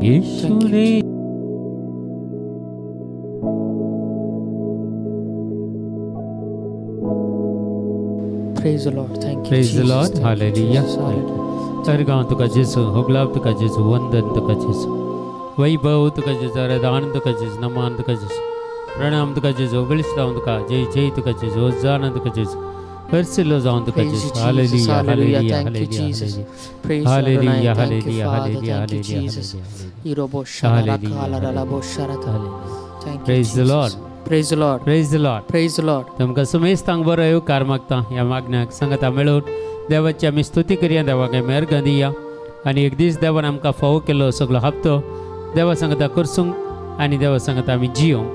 येशूने. Praise the Lord. Thank you, Praise the Jesus. Lord. Thank you, Hallelujah. Jesus. Hallelujah. तरगांव तुका जेसू, होगलाब तुका जेसू, वंदन तुका जेसू, वैभव तुका जेसू, आराधन तुका जेसू, नमान तुका जेसू, प्रणाम तुका जेसू, होगळिस्तांव तुका, जय जय तुका जेसू, होजाना तुका जेसू, हरसिलो जावन तुका Praise you, जेसू. Jesus. Hallelujah. Hallelujah. Hallelujah. Thank you, hallelujah. Jesus. Hallelujah. Praise you, Adonai. Hallelujah. Thank you, hallelujah. Father. Hallelujah. Thank you, hallelujah. Jesus. Hallelujah. Irobo Hallelujah. sharara sharata. Hallelujah. Thank you, Praise the Jesus. Lord. Praise the Lord. Praise the Lord. Praise the Lord. तुमकां सुमेस्तांक बरो येवकार मागता. ह्या मागण्याक सांगता मेळून देवाची आमी स्तुती करया, देवाक मेहरगां दिया आनी एक दीस देवान आमकां फावो केल्लो सगळो हप्तो देवा सांगता करसूंक आनी देवा सांगता आमी जियोंक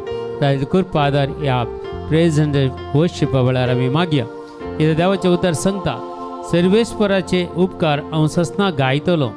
ताजे कृपा आदार ह्या प्रेज एंड वर्शिपा वेळार आमी मागया. कित्याक देवाचें उतर सांगता, सर्वेस्पराचे उपकार हांव ससना गायतलो,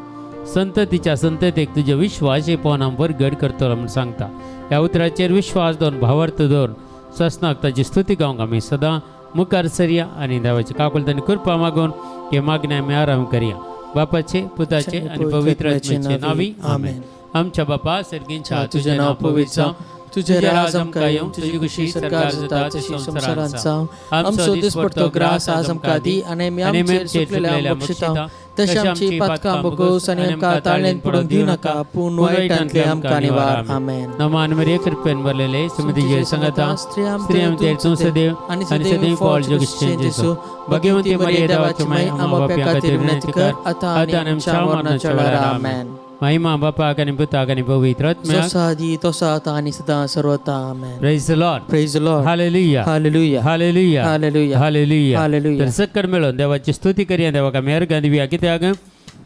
संततीच्या संततीक तुजे विश्वासेपण हांव बरगड करतलो म्हूण सांगता. ह्या उतराचेर विश्वास दवरून, भावार्थ दवरून ससनाक ताची स्तुती गावंक आमी सदां मुखार सरया आनी देवाची काकुळट आनी कृपा मागून हे मागणें आमी आराम करया. बापाचे, पुताचे आनी पवित्र आत्म्याचे नावी, आमेन. आमच्या बापा सर्गींच्या, तुझे नाव पवित्र जावं, तुझे राज आमकां येवं, तुजी खुशी सरकार जाता तशी संवसारांत जावं. आमचो दिसपडतो ग्रास आज आमकां दी आनी आमी आमचेर चुकलेल्या बक्षिता तशें आमची पातकां भोगोस आनी आमकां ताळ्यान पडूंक दिवं नाका, पूण वायटांतले आमकां निवार. आमेन. नमान मरिये, कृपेन भरलेले, सुमतीजे संगता, स्त्रियांमधे तूं सदैव आणि सदैव फळ जगश्चें जेसू. भगवंती मरिये, देवाची माई, आम्हा पाप्यां खातीर विनंती कर, आता आनी आमच्या मरणाच्या वेळार. आमेन. महिमा बापाक आनी पुताक आनी पवित्र आत्म्याक, जसो आदी तसो आतां आनी सदां सर्वता. आमेन. Praise the Lord. Praise the Lord. Hallelujah. Hallelujah. Hallelujah. Hallelujah. Hallelujah. Hallelujah. तर सक्कड मेळोन देवाची स्तुती करया, देवाक मेहरगां दिवया. कित्याक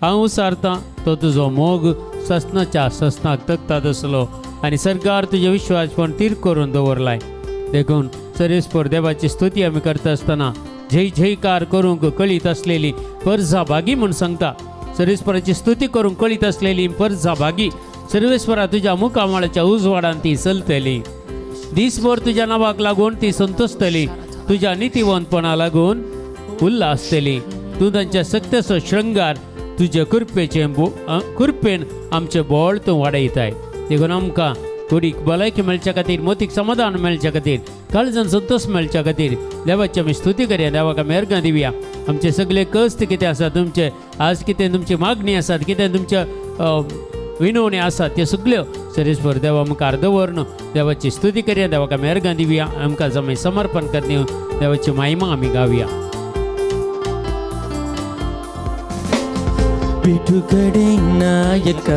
हांव सारतां तो तुजो मोग ससनाच्या ससनाक तकता तसलो आनी सरकार तुजें विश्वासपण तीर करून दवरलाय. देखून सरेस्पर देवाची स्तुती आमी करता आसतना जय जयकार करूंक कळीत आसलेली परजा भागी म्हूण सांगता. सर्वेस्पराची स्तुती करूंक कळीत आसलेली परजा भागी, सर्वेस्परा तुज्या मुखामळाच्या उजवाडान ती चलतली. दीसभर तुज्या नांवाक लागून ती संतोषतली, तुज्या नितीवंतपणा लागून उल्हासतली. तूं तांच्या सक्तेचो शृंगार तुजे कृपेचे कृपेन आमचें बळ तूं वाडयताय. देखून आमकां कुडीक भलायकी मेळच्या खातीर, मोतीक समाधान मेळच्या खातीर, काळजान संतोष मेळच्या खातीर देवाची आमी स्तुती करया, देवाक आमी अर्गां दिवया. आमचे सगळे कश्ट कितें आसा तुमचे, आज कितें तुमची मागणी आसात, कितें तुमचे विनवणी आसात, त्यो सगल्यो सरेस्पर देवा मुखार दवरून देवाची स्तुती करया, देवाक आमी अर्गां दिवया. आमकां आमी समर्पण करया, देवाची महिमा आमी गावया. ಬಿಡುಗಡೆ ನಾಯಕ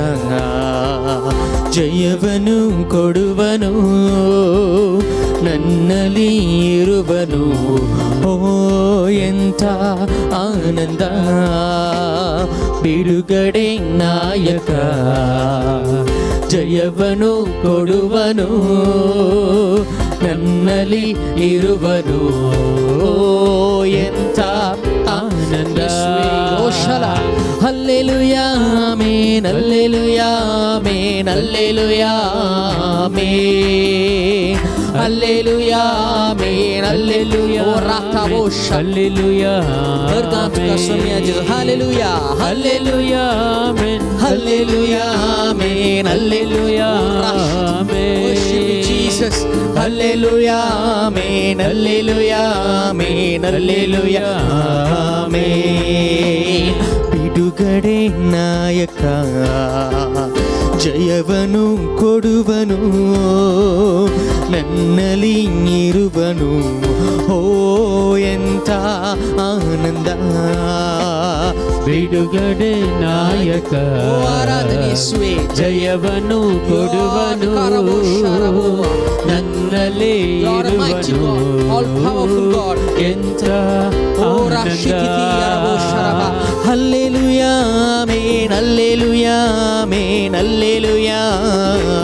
ಜಯವನು ಕೊಡುವನು, ನನ್ನಲ್ಲಿ ಇರುವನು, ಓ ಎಂಥ ಆನಂದ. ಬಿಡುಗಡೆ ನಾಯಕ ಜಯವನು ಕೊಡುವನು, ನನ್ನಲ್ಲಿ ಇರುವನು, ಓ ಎಂಥ ಆನಂದ. Hallelujah, amen, hallelujah, amen, hallelujah, amen, hallelujah, amen, hallelujah. O ರಾತಾವೋಶ. Hallelujah. Hallelujah. Hallelujah. Amen. Hallelujah, amen, hallelujah. Worship you, Jesus. Hallelujah, amen, hallelujah, amen, hallelujah, amen. ಬಿಡುಗಡೆ ನಾಯಕ ಜಯವನು ಕೊಡುವನು, ನನ್ನಲ್ಲಿ ಇರುವನು, ಓ ಎಂಥ ಆನಂದ. ಬಿಡುಗಡೆ ನಾಯಕ ಆರಾಧನೆ ಯೇಸುವೆ. ಜಯವನು ಕೊಡುವನು, ನನ್ನಲ್ಲಿ ಇರುವನು, ಎಂಥ ಆನಂದ. Hallelujah, amen, hallelujah, amen, hallelujah,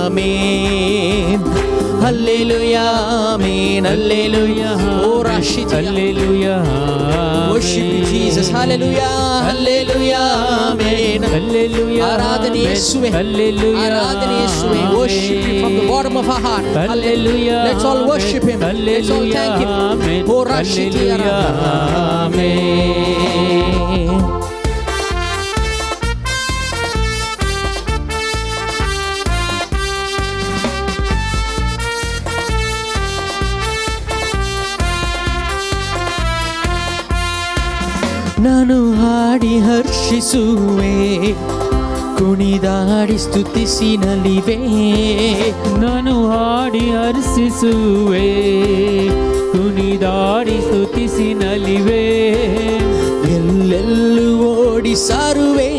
amen, hallelujah, amen, hallelujah. O ರಾಶಿತಿಯ. Hallelujah. Worship you, Jesus. Hallelujah, hallelujah, amen. Hallelujah. ಆರಾಧನೆ ಯೇಸುವೆ. Hallelujah. ಆರಾಧನೆ ಯೇಸುವೆ. Worship you from the bottom of our heart. Hallelujah. Let's all worship him. Let's all thank him. Amen. O ರಾಶಿತಿಯ. Hallelujah. Amen. ನಾನು ಹಾಡಿ ಹರ್ಷಿಸುವೆ, ಕುಣಿದಾಡಿ ಸ್ತುತಿಸಿ ನಲಿವೆ. ನಾನು ಹಾಡಿ ಹರ್ಷಿಸುವೆ, ಕುಣಿದಾಡಿ ಸ್ತುತಿಸಿ ನಲಿವೆ. ಎಲ್ಲೆಲ್ಲೂ ಓಡಿ ಸಾರುವೆ.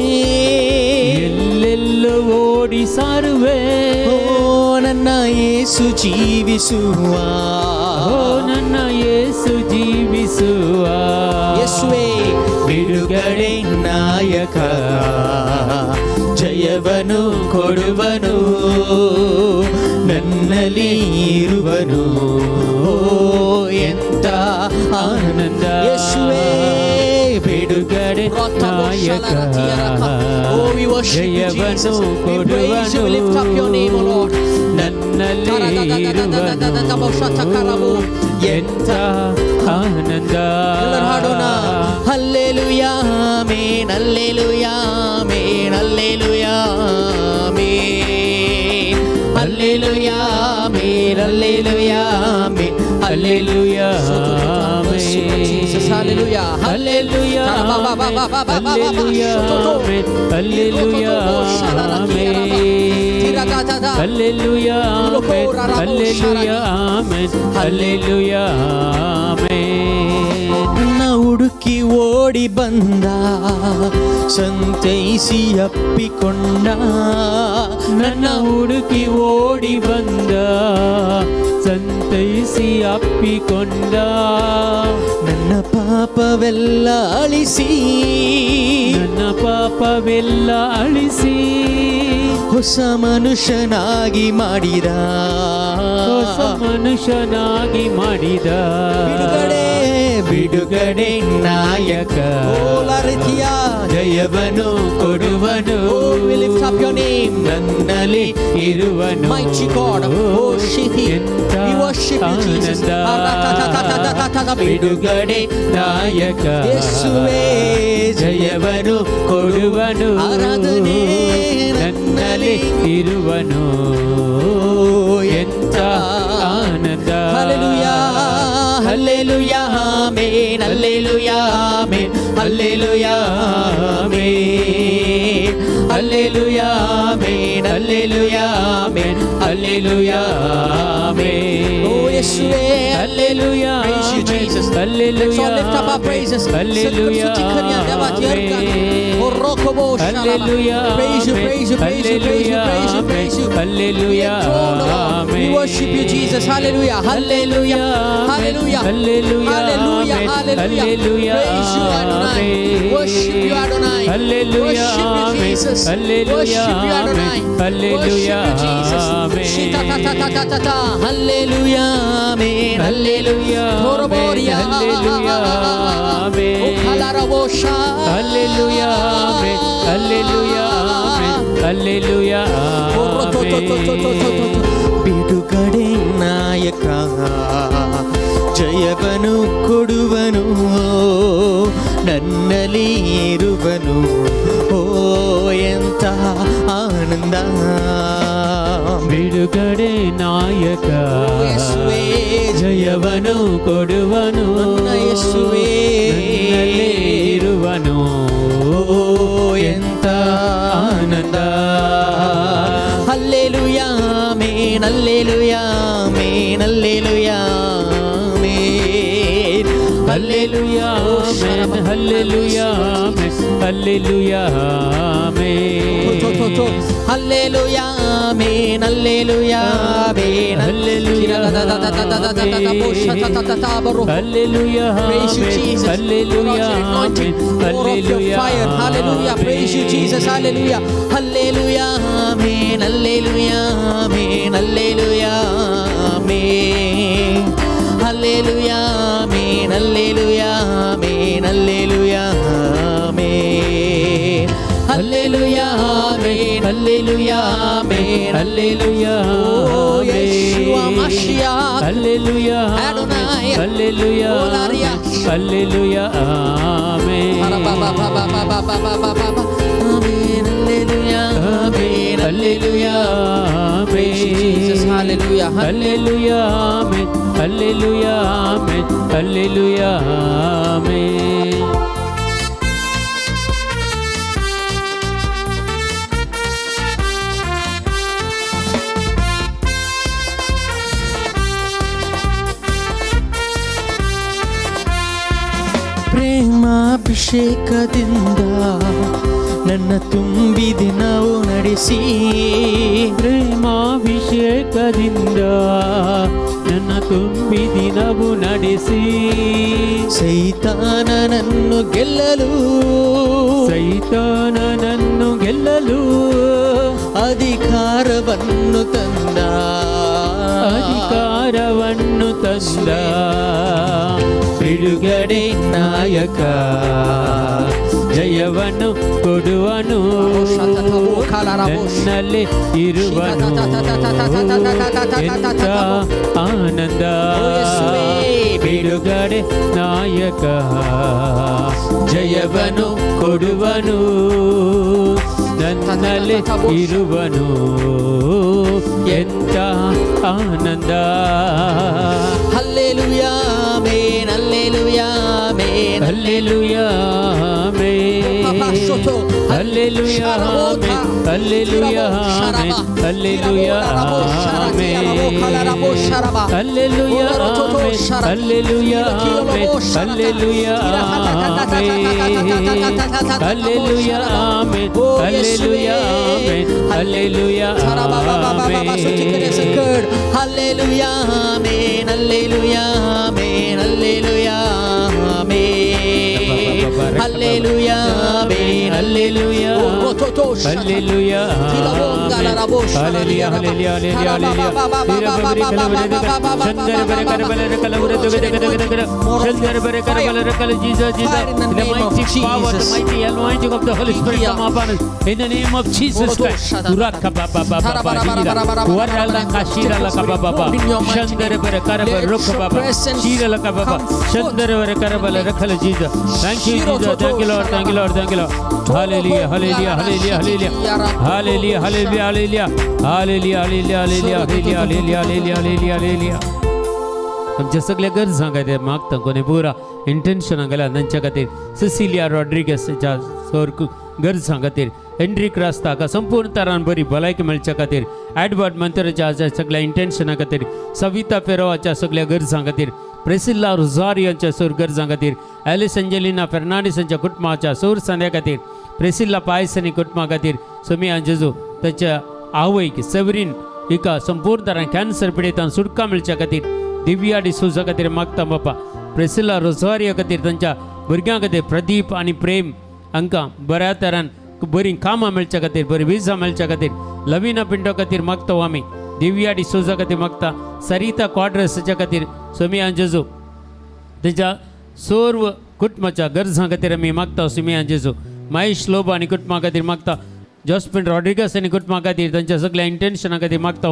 ಎಲ್ಲೆಲ್ಲೂ ಓಡಿ ಸಾರುವೆ. ಓ ನನ್ನ ಯೇಸು ಜೀವಿಸುವ. ಓ ನನ್ನ ಯೇಸು ಜೀವಿಸುವ. ಯೇಸುವೆ ಬಿಡುಗಡೆ ನಾಯಕ, ಜಯವನು ಕೊಡುವನು, ನನ್ನಲ್ಲಿ ಇರುವನು. ಓ ಎಂತ ಆನಂದ. ಯೇಸುವೆ ಬಿಡುಗಡೆ ನಾಯಕ, Oh, we worship you, ಜಯವನು Jesus. We praise you. We lift up your name, O Lord. ನನ್ನಲ್ಲಿ ಇರುವನು. ಎಂತ ಆನಂದ. ಎಲ್ಲರೂ ಹಾಡೋಣ. Hallelujah, amen, hallelujah, amen, hallelujah, amen, hallelujah, amen, hallelujah, amen, hallelujah. Jesus, hallelujah. Hallelujah, hallelujah, hallelujah, hallelujah, hallelujah, hallelujah. ನನ್ನ ಹುಡುಕಿ ಓಡಿ ಬಂದ, ಸಂತೈಸಿ ಅಪ್ಪಿಕೊಂಡ. ನನ್ನ ಹುಡುಕಿ ಓಡಿ ಬಂದ, ಸಂತೈಸಿ ಅಪ್ಪಿಕೊಂಡ. ನನ್ನ ಪಾಪವೆಲ್ಲ ಅಳಿಸಿ, ನನ್ನ ಪಾಪವೆಲ್ಲ ಅಳಿಸಿ, ಹೊಸ ಮನುಷ್ಯನಾಗಿ ಮಾಡಿದ. ಹೊಸ ಮನುಷ್ಯನಾಗಿ ಮಾಡಿದ. ಬಿಡುಗಡೆ, ಬಿಡುಗಡೆ ನಾಯಕ, ರೀತಿಯ ಜಯವನು ಕೊಡುವನು. Oh, we lift up your name. ನನ್ನಲ್ಲಿ ಇರುವನು. Mighty God, oh Shihi, ಎಂತ we worship you, Jesus. ಆನಂದ. ಬಿಡುಗಡೆ ನಾಯಕ, ಯೇಸುವೇ ಜಯವನು ಕೊಡುವನು. ಆರಾಧನೆ. ನನ್ನಲ್ಲಿ ಇರುವನು. ಎಂತ ಆನಂದ. Hallelujah, hallelujah, amen, hallelujah, amen, hallelujah, amen, hallelujah, amen, hallelujah, amen, hallelujah, amen. Oh ಯೇಸುವೇ. Hallelujah. Praise you, Jesus. Let's all lift up our praises. Hallelujah. Hallelujah. Praise you, praise you, praise you, praise you, praise you, praise you. Hallelujah. We enthrone, O Lord. We worship you, Jesus. Hallelujah. Hallelujah. Hallelujah. Hallelujah. Hallelujah. Hallelujah. Hallelujah. Praise you, Adonai. Worship you, Adonai. Hallelujah. Worship you, Jesus. Hallelujah. Worship you, Adonai. Hallelujah. Worship you, Jesus. Shita ta ta ta ta ta ta. Hallelujah. Amen. Hallelujah. Horoboria. Hallelujah. Amen. Okalarabosha. Hallelujah. Amen. Hallelujah. Amen. Hallelujah. Amen. ಬಿಡುಗಡೆ ನಾಯಕ, ಜಯವನು ಕೊಡುವನು, ನನ್ನಲ್ಲಿ ಇರುವನು. ಓ ಎಂತ ಆನಂದ. ಬಿಡುಗಡೆ ನಾಯಕ, ಯೇಸುವೇ, ಜಯವನು ಕೊಡುವನು. ನನ್ನ ಯೇಸುವೇ. ನನ್ನಲ್ಲಿ ಇರುವನು. ಓ ಎಂತ ಆನಂದ. Hallelujah, amen, hallelujah, amen, hallelujah, amen. Hallelujah, amen. Hallelujah, amen. Hallelujah, amen. Hallelujah, amen, hallelujah, amen. Hallelujah. Hallelujah. Praise you, Jesus. Hallelujah. Pour out your anointing. Pour out your fire. Hallelujah. Praise you, Jesus. Hallelujah. Hallelujah. Amen. Hallelujah. Amen. Hallelujah. Amen. Hallelujah. Amen. Hallelujah. Amen. Hallelujah. Amen. Hallelujah. Amen. Hallelujah. Amen. Hallelujah. Oh, Yeshua Mashiach. Hallelujah. Adonai. Hallelujah. Olaria. Hallelujah. Amen. Amen. Hallelujah. Amen. Hallelujah. Praise you, Jesus. Hallelujah. Hallelujah. Amen. Hallelujah. Amen. Hallelujah. Amen. ಪ್ರೇಮಾಭಿಷೇಕದಿಂದ ನನ್ನ ತುಂಬಿ ದಿನವು ನಡೆಸಿ. ಪ್ರೇಮಾಭಿಷೇಕದಿಂದ ನನ್ನ ತುಂಬಿ ದಿನವು ನಡೆಸಿ. ಸೈತಾನನನ್ನು ಗೆಲ್ಲಲು, ಸೈತಾನನನ್ನು ಗೆಲ್ಲಲು ಅಧಿಕಾರವನ್ನು ತಂದ. ಅಧಿಕಾರವನ್ನು ತಂದ. ಬಿಡುಗಡೆ ನಾಯಕ ಜಯವನ್ನು ಕೊಡುವನು, ನನ್ನಲ್ಲಿ ಇರುವನು, ಎಂತ ಆನಂದ. ಬಿಡುಗಡೆ ನಾಯಕ ಜಯವನ್ನು ಕೊಡುವನು, ನನ್ನಲ್ಲಿ ಇರುವನು, ಎಂತ ಆನಂದ. Hallelujah amen, hallelujah amen. Hallelujah amen, hallelujah amen, hallelujah amen, hallelujah amen, hallelujah amen, hallelujah amen, hallelujah amen, hallelujah amen, hallelujah amen, hallelujah amen. Hallelujah amen, hallelujah amen, hallelujah amen, hallelujah amen. Hallelujah, hallelujah, hallelujah, hallelujah, hallelujah. ಚಂದರ ಬರೆ ಕರಬಲ ಕಲವುರ ದೊಗದ ಗದ ಗದ ಗದ ಚಂದರ ಬರೆ ಕರಬಲ ಕಲ. Jesus, Jesus, the mighty power, the mighty anointing of the Holy Spirit come upon us in the name of Jesus Christ. Uraka ba ba ba ba ba hira warala kashira la ka ba ba ba ಚಂದರ ಬರೆ ಕರಬಲ ರುಕ ba ba Shira la ka ba ba ಚಂದರ ಬರೆ ಕರಬಲ ರಖಲ. Jesus, thank you, Jesus. Thank you, Lord. Thank you, Lord. Thank you, Lord. Hallelujah, hallelujah, hallelujah, hallelujah, hallelujah, hallelujah, hallelujah, hallelujah, hallelujah, hallelujah, hallelujah, hallelujah, hallelujah, hallelujah. आमच्या सगळ्या गरजां खातीर मागता. कोणी पुरा इंटेन्शनां घाल्या तांच्या खातीर. सिसिलिया रॉड्रिगसाच्या सोर गरजां खातीर, एन्ड्रिक रास्ता हाका संपूर्ण तरान बरी भलायकी मेळच्या खातीर, एडवर्ड मंतराच्या सगळ्या इंटेन्शना खातीर, सविता फेरोवाच्या सगळ्या गरजां खातीर, प्रेसिल्ला रुझारियांच्या सोर गरजां खातीर, एलिस अंजेलिना फेर्नांडीस हांच्या कुटुंबाच्या सोर सांद्या खातीर, प्रेसिल्ला पायस आनी कुटुंबा खातीर, सोमिया जेजू ताच्या आवयक सेवरीन हिका संपूर्ण तरान कॅन्सर पिडितान सुटका मेळच्या खातीर, दिव्या डिसोजा खातीर मागता बापा. प्रेसिल्ला रोझारिया खातीर, तांच्या भुरग्यां खातीर, प्रदीप आनी प्रेम हांकां बऱ्या तरान बरीं कामां मेळच्या खातीर, बरी विजा मेळच्या खातीर, लवीना पिंटो खातीर मागता आमी. दिव्या डिसोजा खातीर मागता. सरिता क्वाड्रसाच्या खातीर, सोमिया जेजू तेच्या सर्व कुटुंबाच्या गरजां खातीर आमी मागता. सुमिया जेजू, महेश लोबो आनी कुटुंबा खातीर मागता. जोस्पिन रॉड्रिगस आनी कुटुंबा खातीर तांच्या सगळ्या इंटेन्शना खातीर मागता.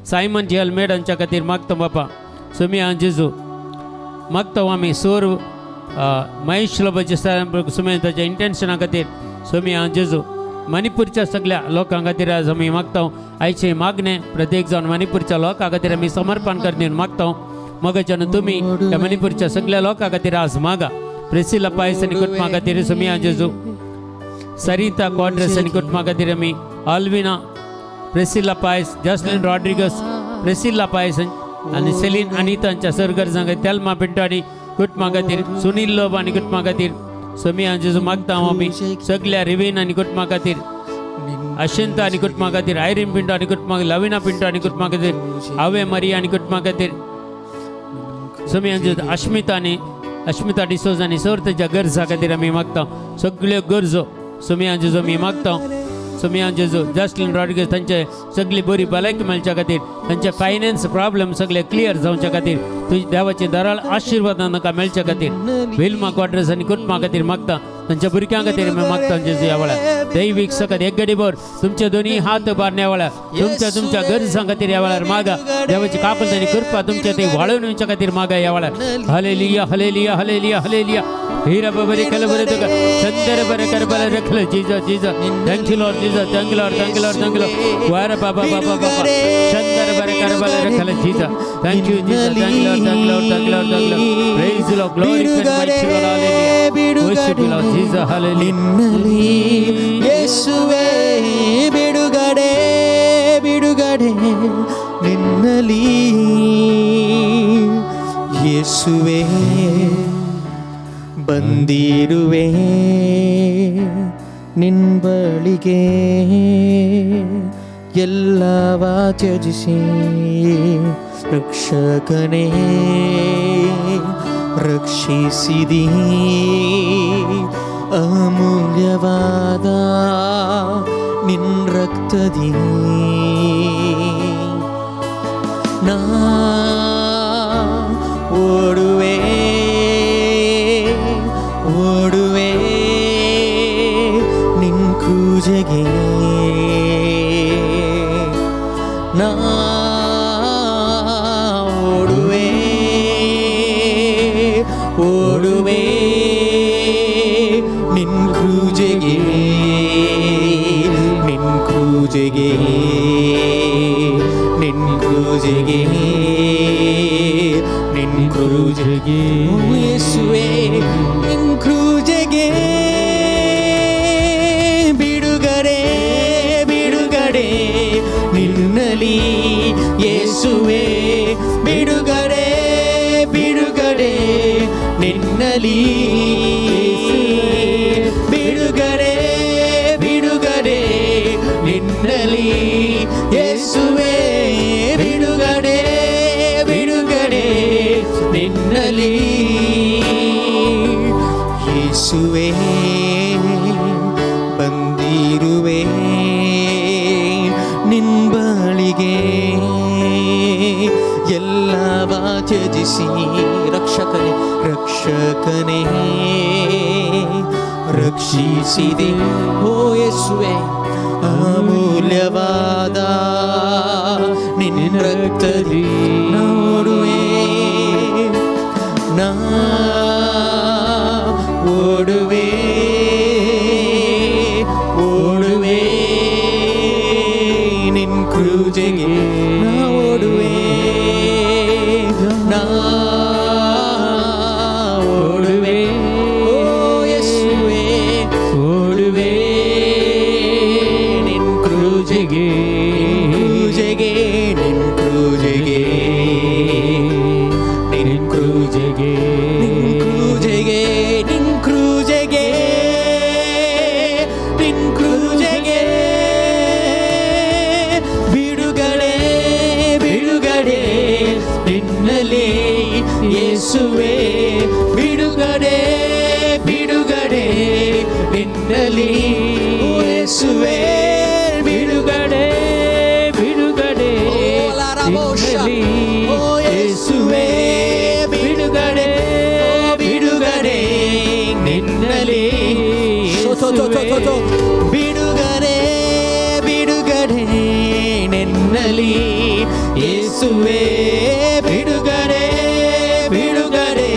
सायमन जी अल्मेड हांच्या खातीर मागता बापा. सुमिया जेजू, मागता आमी सर्व महेश लोबाच्या सुमिया ताच्या इंटेन्शना खातीर. सोमिया जेजू, मणिपूरच्या सगळ्या लोकां खातीर आज आमी मागता. आयचे मागणे प्रत्येक जावन मणिपूरच्या लोकां खातीर आमी समर्पण कर मागता. मगच्यान तुमी त्या मणिपूरच्या सगळ्या लोकां खातीर आज मागा. प्रेसिला पायस आनी कुटुंबा खातीर सोमिया जेजू, सरिता क्वाड्रस आनी कुटुंबा खातीर आमी, ऑल्विना, प्रेसिला पायस, जसलिन रॉड्रिगस, प्रेसिला पायस आनी सेलीन अनिता हांच्या सरगरजां खातीर, तेल्मा पिंटो आनी कुटुंबा खातीर, सुनील लोब आनी कुटुंबा खातीर सोमिया जेजू मागता हांव आमी. सगल्या रिवीन आनी कुटुंबा खातीर, अशिंता आनी कुटुंबा खातीर, आयरीन पिंटो आनी कुटुंबा, लविना पिंटो आनी कुटुंबा खातीर, आवे मरिया आनी कुटुंबा खातीर सोमिया जेजू, अश्मिता आनी अश्मिता डिसोज आनी सोर तेच्या गरजा खातीर आमी मागता. सगळ्यो गरजो सोमिया जेजू आमी मागता. सोमिया जेजू, जस्टिन रॉड्रिगेज तांचे सगळी बरी भलायकी मेळच्या खातीर, तांचे फायनान्स प्रॉब्लम सगळे क्लियर जावच्या खातीर, तुझ्या देवाचे दराळ आशिर्वाद तांकां मेळच्या खातीर, विल्मा क्वाड्रस आनी कुटुंबा खातीर मागता. तांच्या भुरग्यां खातीर आमी मागता. जेजू, ह्या वेळार दैवीक सकत एक गडीभर तुमचे दोन्ही हात बारण्या वेळार तुमच्या तुमच्या गरजां खातीर ह्या वेळार मागा. देवाची काकुळट आनी कृपा तुमच्या ते वाळून येवच्या खातीर मागा ह्या वेळार. Hallelujah, hallelujah, hallelujah, hallelujah. Hira बबरे कलबरे तुका चंदर बरे करबल रखल. Jesus, Jesus, thank you, Lord Jesus. Thank you, Lord. Thank you, Lord. Thank you, Lord. वार बाबा बाबा बाबा चंदर बरे करबल रखल. Jesus, thank you, Jesus. Thank you, Lord. Thank you, Lord. Thank you, Lord. Thank you, Lord. Praise Lord. Glory and mighty Lord. Hallelujah. Worship you, Lord Jesus. Hallelujah. ನಿನ್ನಲ್ಲಿ ಯೇಸುವೆ ಬಿಡುಗಡೆ, ಬಿಡುಗಡೆ ನಿನ್ನಲ್ಲಿ ಯೇಸುವೆ. ಬಂದಿರುವೆ ನಿನ್ ಬಳಿಗೆ, ಎಲ್ಲವ ತ್ಯಜಿಸಿ ರಕ್ಷಕನೇ ರಕ್ಷಿಸಿದಿ. ಅಮೂಲ್ಯವಾದ ನಿನ್ ರಕ್ತದಿ ನಾ ಓಡುವೆ, ಓಡುವೆ ನಿನ್ ಕ್ರೂಜೆಗೆ. ನಾ ಓಡುವೆ, ಓಡುವೆ ನಿನ್ ಕ್ರೂಜೆಗೆ, ನಿನ್ ಕ್ರೂಜೆಗೆ, ನಿನ್ ಕ್ರೂಜೆಗೆ, ನಿನ್ ಕ್ರೂಜೆಗೆ. ಯೇಸುವೆ, ನಿನ್ ಕ್ರೂಜೆಗೆ ಬಿಡುಗಡೆ, ಬಿಡುಗಡೆ ನಿನ್ನಲಿ. ಯೇಸುವೆ, ಬಿಡುಗಡೆ, ಬಿಡುಗಡೆ ನಿನ್ನಲಿ. ಬಿಡುಗಡೆ, ಬಿಡುಗಡೆ ನಿನ್ನಲಿ. ಯೇಸುವೆ, ಬಿಡುಗಡೆ, ಬಿಡುಗಡೆ ನಿನ್ನಲಿ. ಯೇಸುವೆ, ಬಂದಿರುವೆ ನಿನ್ ಬಳಿಗೆ, ಎಲ್ಲವ ತ್ಯಜಿಸಿ ರಕ್ಷಕನೇ, ರಕ್ಷಕನೇ ರಕ್ಷಿಸಿದೆ. ಓ ಯೇಸುವೆ, ಅಮೂಲ್ಯವಾದ ನಿನ್ನ ರಕ್ತದಿ ನೋಡುವೆ. ನಾ ಓಡುವೆ, ಓಡುವೆ ನಿನ್ ಕ್ರೂಜೆಗೆ. ನಾ ಓಡುವೆ, ನಾ ಓಡುವೆ. ಓ ಯೇಸುವೆ, ಓಡುವೆ ನಿನ್ ಕ್ರೂಜೆಗೆ, ಕ್ರೂಜೆಗೆ, ನಿನ್ ಕ್ರೂಜೆಗೆ, ನಿನ್ ಕ್ರೂಜೆಗೆ, ನಿನ್ ಕ್ರೂಜೆಗೆ, ನಿನ್ ಕ್ರೂಜೆಗೆ, ನಿನ್ ಕ್ರೂಜೆಗೆ. ಬಿಡುಗಡೆ, ಬಿಡುಗಡೆ ನಿನ್ನಲಿ. ಯೇಸುವೆ, ಬಿಡುಗಡೆ, ಬಿಡುಗಡೆ ನಿನ್ನಲಿ. ಯೇಸುವೆ, ಬಿಡುಗಡೆ, ಬಿಡುಗಡೆ, ಬಿಡುಗಡೆ ನಿನ್ನಲಿ. ಓ ಯೇಸುವೆ, ಬಿಡುಗಡೆ, ಬಿಡುಗಡೆ ನಿನ್ನಲಿ. ಬಿಡುಗಡೆ, ಬಿಡುಗಡೆ ನಿನ್ನಲಿ. ಯೇಸುವೆ, ಬಿಡುಗಡೆ, ಬಿಡುಗಡೆ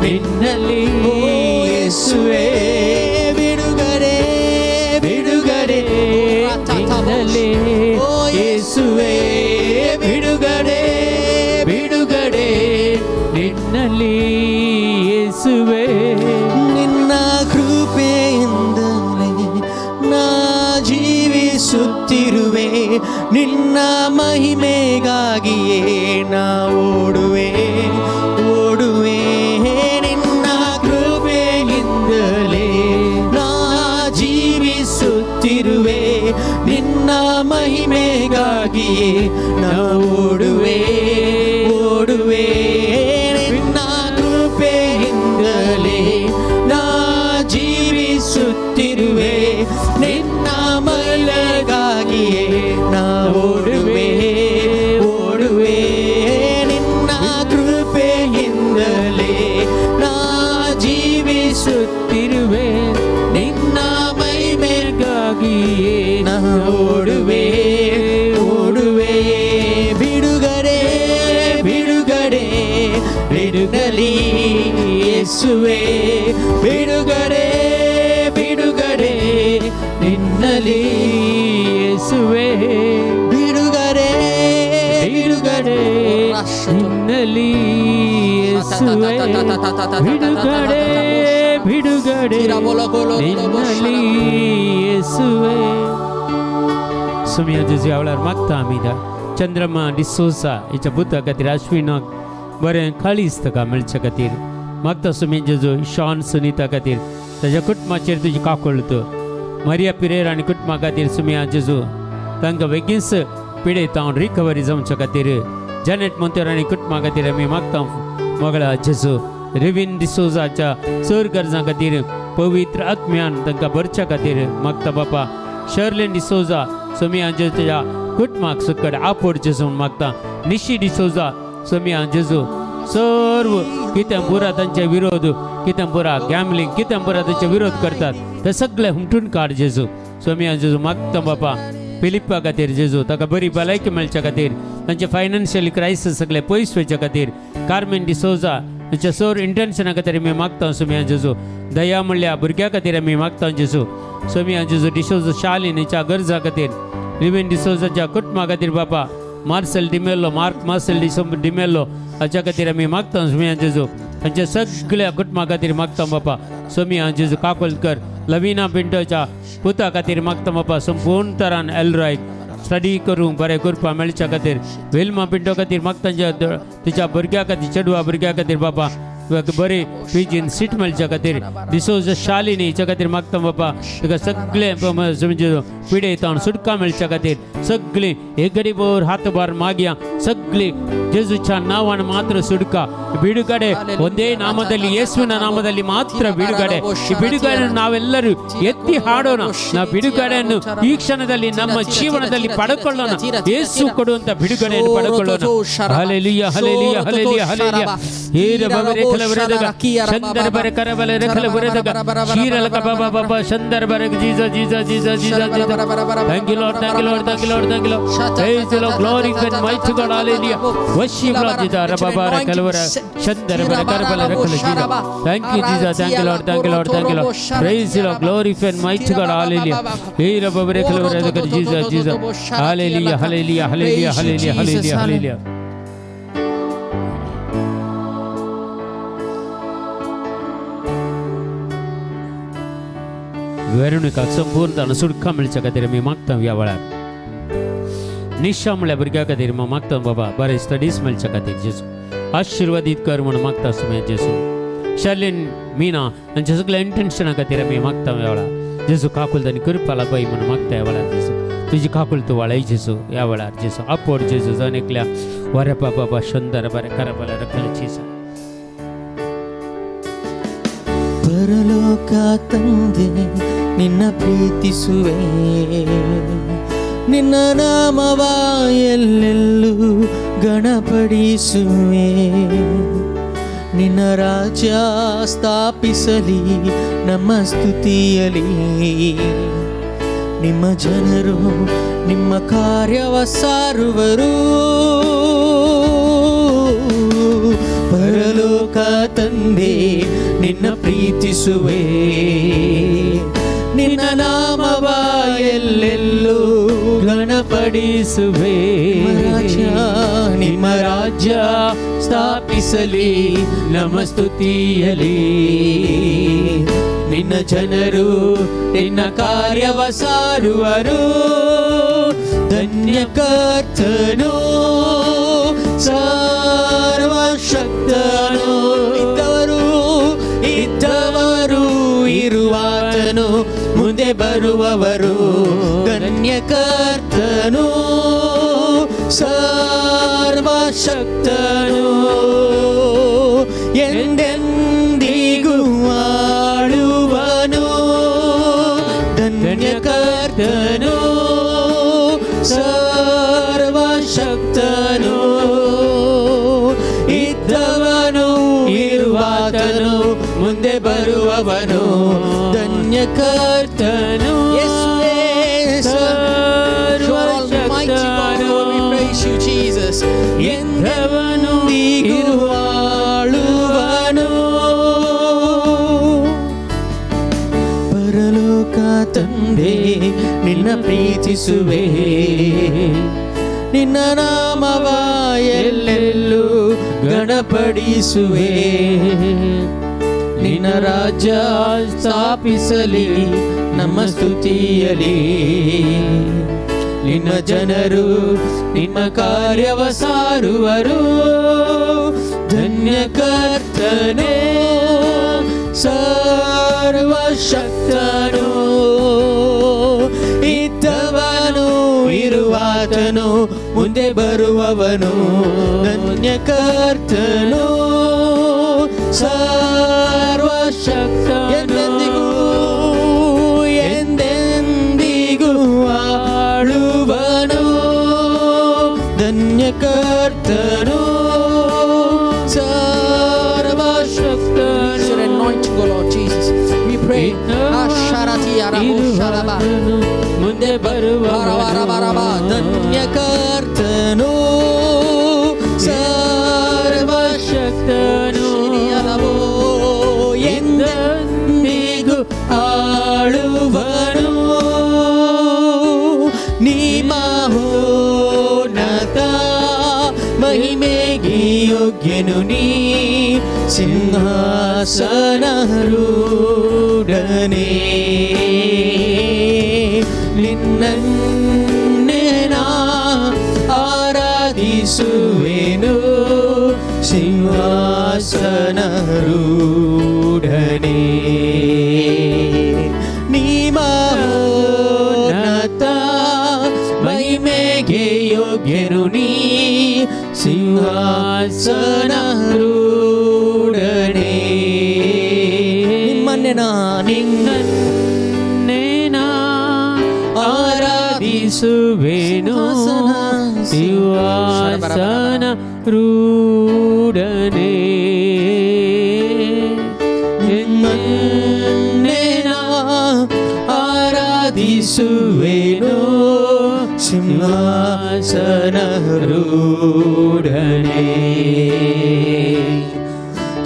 ನಿನ್ನಲಿ. ಓ ಯೇಸುವೆ, ಬಿಡುಗಡೆ, ಬಿಡುಗಡೆ ನಿನ್ನಲಿ. ಓ ಯೇಸುವೆ, ಬಿಡುಗಡೆ, ಬಿಡುಗಡೆ ನಿನ್ನಲಿ ಯೇಸುವೆ. ನಿನ್ನ ಕೃಪೆಯಿಂದಲೇ ನಾ ಜೀವಿಸುತ್ತಿರುವೆ, ನಿನ್ನ ಮಹಿಮೆಗಾಗಿಯೇ ನಾ ಓಡುವೆ, ಓಡುವೆ. ನಿನ್ನ ಕೃಪೆಯಿಂದಲೇ ನಾ ಜೀವಿಸುತ್ತಿರುವೆ, ನಿನ್ನ ಮಹಿಮೆಗಾಗಿಯೇ ನಾ ಓಡುವೆ, ಓಡುವೆ. ನಿನ್ನ ಕೃಪೆಯಿಂದಲೇ ನಾ ಜೀವಿಸುತ್ತಿರುವೆ, ನಿನ್ನ ಮಹಿಮೆಗಾಗಿಯೇ ನಾ ಓಡುವೆ, ಓಡುವೆ. ನಿನ್ನ ಕೃಪೆಯಿಂದಲೇ ನಾ ಜೀವಿಸುತ್ತಿರುವೆ, ನಿನ್ನ ಮಹಿಮೆಗಾಗಿಯೇ ನಾ ಓಡುವೆ, ಓಡುವೆ. ಬಿಡುಗಡೆ, ಬಿಡುಗಡೆ ಬಿಡುಗಲಿ. ಯೇಸುವೆ, ಬಿಡುಗಡೆ, ಬಿಡುಗಡೆ ನಿನ್ನಲಿ ಯೇಸುವೆ. ಬಿಡುಗಡೆ, ಬಿಡುಗಡೆ ನಿನ್ನಲಿ ಯೇಸುವೆ. ಬಿಡುಗಡೆ, ಬಿಡುಗಡೆ ನಿನ್ನಲಿ ಯೇಸುವೆ. सुमिया जेजू, ह्या वेळार मागता आमी दा चंद्रमा डिसोसा हिच्या पुता खातीर, अश्विनाक बरें काळीज ताका मेळचे खातीर. मागता सुमी जेजू शॉन सुनिता खातीर ताच्या कुटुंबाचेर तुजी काकुळत. मरिया पिरेर आनी कुटुंबा खातीर सुमया जेजू, तांकां बेगीनच पिडेत हांव रिकवरी जावच्या खातीर. जॅनेट मोंतेर आनी कुटुंबा खातीर आमी मागता मोगळा जेजू. रेवीन डिसोजाच्या चड गरजां खातीर पवित्र आत्म्यान तांकां भरच्या खातीर मागता बापा. शर्लिन डिसोजा सोमिया जेजू, तुज्या कुटुंबाक सुकड आपोड जेजू म्हूण मागता. निशी डिसोजा, सोमिया जेजू, सर्व कितें पुरा तांचे विरोध, कितें पुरा गॅमलिंग, कितें पुरा तांचे विरोध करतात ते सगळे हुमटून काड जेजू. सोमिया जेजू, मागता बापा फिलिप्पा खातीर जेजू, ताका बरी भलायकी मेळच्या खातीर, तांचे फायनान्शियल क्रायसीस सगळे पयस वयच्या खातीर. कार्मेन डिसोजा तांच्या सोर इंटेन्शना खातीर आमी मागता सोमिया जेजू. दया म्हणल्या भुरग्या खातीर आमी मागता जेजू. सोमिया जेजू, डिसोजा शालीन हिच्या गरजा खातीर, रिवेन डिसोजाच्या कुटुंबा खातीर बापा. मार्सेल डिमेल्लो, मार्क मार्सेल डिमेल्लो हाच्या खातीर आमी मागता सोमिया जेजू. तांच्या सगळ्या कुटुंबा खातीर मागता बापा. सोमिया जेजू, काकुळट कर. लवीना पिंटोच्या पुता खातीर मागता बापा, संपूर्ण तरान एलरायक स्टडी करूंक बरें करपा मेळच्या खातीर. वेलमा पिंटो खातीर मागता, तिच्या भुरग्या खातीर, चेडवा भुरग्या खातीर बापा, बरी पीजीन सीट मेळच्या खातीर. डिसोज शालिनी हिच्या खातीर मागता बापा, तिका सगळे म्हणजे पिडेत सुटका मेळच्या खातीर. सगळी एक घडीभर हातभार मागया सगळी. जेजूच्या नावान ಮಾತ್ರ ಸುಡುಕ ಬಿಡುಗಡೆ. ಒಂದೇ ನಾಮದಲ್ಲಿ, ಯೇಸುವಿನ ನಾಮದಲ್ಲಿ ಮಾತ್ರ ಬಿಡುಗಡೆ. ಈ ಬಿಡುಗಡೆಯನ್ನು ನಾವೆಲ್ಲರೂ ಎತ್ತಿ ಹಾಡೋಣ. ನಾವು ಬಿಡುಗಡೆಯನ್ನು ಈ ಕ್ಷಣದಲ್ಲಿ ನಮ್ಮ ಜೀವನದಲ್ಲಿ ಪಡ್ಕೊಳ್ಳೋಣ. ಯೇಸು ಕೊಡುವಂತ ಬಿಡುಗಡೆಯನ್ನು ಪಡ್ಕೊಳ್ಳೋಣ. ಹಲೆಲಿಯ, ಹಲೆಲಿಯ, ಹಲೆಲಿಯ, ಹಲೆಲಿಯ. ಹೀರ ಬಬರೆ ಖಲಬರೆದಗ ಚಂದರ ಬರೆ ಕರಬಲೆ ರೆಖಲ ಬರೆದಗ ಶೀರಲ ಕಬ ಬಬ ಚಂದರ ಬರೆ. ಜೀಸ, ಜೀಸ, ಜೀಸ, ಜೀಸ, ಜೀಸ. Thank you, Lord. Thank you, Lord. Thank you, Lord. Thank you, Lord. Praise the Lord. Glory and mighty God. Hallelujah. Worship Lord Jesus. Rababara kalvara Chandara bara karabala rakhala Jesus. Thank you, Jesus. Thank you, Lord. Thank you, Lord. Thank you, Lord. Praise the Lord. Glory and mighty God. Hallelujah. Hey rababara kalvara rakhala Jesus, Jesus. Hallelujah. Hallelujah. Hallelujah. Hallelujah. Hallelujah. Hallelujah. वेरोनिकाक संपूर्ण सुटका मेळच्या खातीर आमी मागता ह्या वेळार. निशा म्हणल्या भुरग्या खातीर मागता बाबा, बरे स्टडीज मेळच्या खातीर जेजू, आशिर्वादीत कर म्हणून मागता सुमे जेजू. शर्लिन मीना हांच्या सगळ्या इंटेन्शना खातीर आमी मागता ह्या वेळार जेजू. काकुळट आनी कृपा लाबाय म्हणून मागता ह्या वेळार जेजू. तुजी काकुळट वाळय जेजू ह्या वेळार जेजू. आपोड जेजू जण एकल्या वरेपा बाबा सुंदर बरें करबला रखल जेजू. ಪರಲೋಕ ತಂದೆ, ನಿನ್ನ ಪ್ರೀತಿಸುವೆ. ನಿನ್ನ ನಾಮವ ಎಲ್ಲೆಲ್ಲೂ ಘನಪಡಿಸುವೆ. ನಿನ್ನ ರಾಜ್ಯ ಸ್ಥಾಪಿಸಲಿ ನಮ್ಮ ಸ್ತುತಿಯಲಿ. ನಿಮ್ಮ ಜನರು ನಿಮ್ಮ ಕಾರ್ಯವ ಸಾರುವರು. ಪರಲೋಕ ತಂದೆ, ನಿನ್ನ ಪ್ರೀತಿಸುವೆ. ನಿನ್ನ ನಾಮವ ಎಲ್ಲೆಲ್ಲೂ ಘನಪಡಿಸುವೆ. ರಾಜ್ಯ, ನಿಮ್ಮ ರಾಜ್ಯ ಸ್ಥಾಪಿಸಲಿ ನಮ್ಮ ಸ್ತುತಿಯಲಿ. ನಿನ್ನ ಜನರು ನಿನ್ನ ಕಾರ್ಯವ ಸಾರುವರು. ಧನ್ಯ ಕರ್ತನು, ಸರ್ವಶಕ್ತನು, ಇದ್ದವರು, ಇದ್ದವರು, ಇರುವಾತನು, ಮುಂದೆ ಬರುವವರು. ಧನ್ಯ ಕರ್ತನು, ಸರ್ವಶಕ್ತನು, ಎಂದೆಂದಿಗೂ ಆಳುವನು. ಧನ್ಯ ಕರ್ತನು, ಸರ್ವಶಕ್ತನು, ಇದ್ದವನು, ಇರುವಾತನು, ಮುಂದೆ ಬರುವವನು. ಧನ್ಯ ಕರ್ತನು. ಯೇಸುವೇ. You are Almighty God, Lord, we praise you, Jesus. ಇದ್ದವನು, ಎಂದೆಂದಿಗೂ ಆಳುವನು. ಪರಲೋಕ ತಂದೆ, ನಿನ್ನ ಪ್ರೀತಿಸುವೆ. ನಿನ್ನ ನಾಮವ ಎಲ್ಲೆಲ್ಲೂ ಘನಪಡಿಸುವೆ. ನಿನ್ನ ರಾಜ್ಯ ಸ್ಥಾಪಿಸಲಿ ನಮ್ಮ ಸ್ತುತಿಯಲಿ. ನಿನ್ನ ಜನರು ನಿನ್ನ ಕಾರ್ಯವ ಸಾರುವರು. ಧನ್ಯ ಕರ್ತನೇ. ಸರ್ವಶಕ್ತನು, ಇದ್ದವನು, ಇರುವಾತನು, ಮುಂದೆ ಬರುವವನು, ಧನ್ಯಕರ್ತನು, ಸರ್ವಶಕ್ತ, ಎಂದೆಂದಿಗೂ ಎಂದೆಂದಿಗೂ ಆಳುವನು, ಧನ್ಯಕರ್ತನು, ಸರ್ವಶಕ್ತನು. Your anointing, O Lord Jesus. We pray. Asharati arabo sharaba. ಮುಂದೆ ಬರುವ Baraba. ಧನ್ಯಕರ್ತನು, ಸರ್ವಶಕ್ತನು, Shirialabo. ಎಂದೆಂದಿಗೂ ಆಳುವನು, ನೀ ಮಹೋನ್ನತ ಮಹಿಮೆಗೆ ಯೋಗ್ಯನು, ನೀ ಸಿಂಹಾಸನಾರೂಢನೇ. ನಿನ್ನನ್ನೇ ನಾ ಆರಾಧಿಸುವೆನು, ಸಿಂಹಾಸನಾರೂಢನೇ, ನೀ ಮಹೋನ್ನತ ಮಹಿಮೆಗೆ ಯೋಗ್ಯನು, ನೀ ಸಿಂಹಾಸನಾರೂಢನೇ. ನಿಮ್ಮನ್ನೇ ನಾ ನಿನ್ನನ್ನೇ ನಾ ಆರಾಧಿಸುವೆನು, ಸಿಂಹಾಸನ ರೂಢನೇ. ನಿಮ್ಮನ್ನೇ ನಾ ಆರಾಧಿಸುವೆನು, ಸಿಂಹಾಸನಾರೂಢನೇ,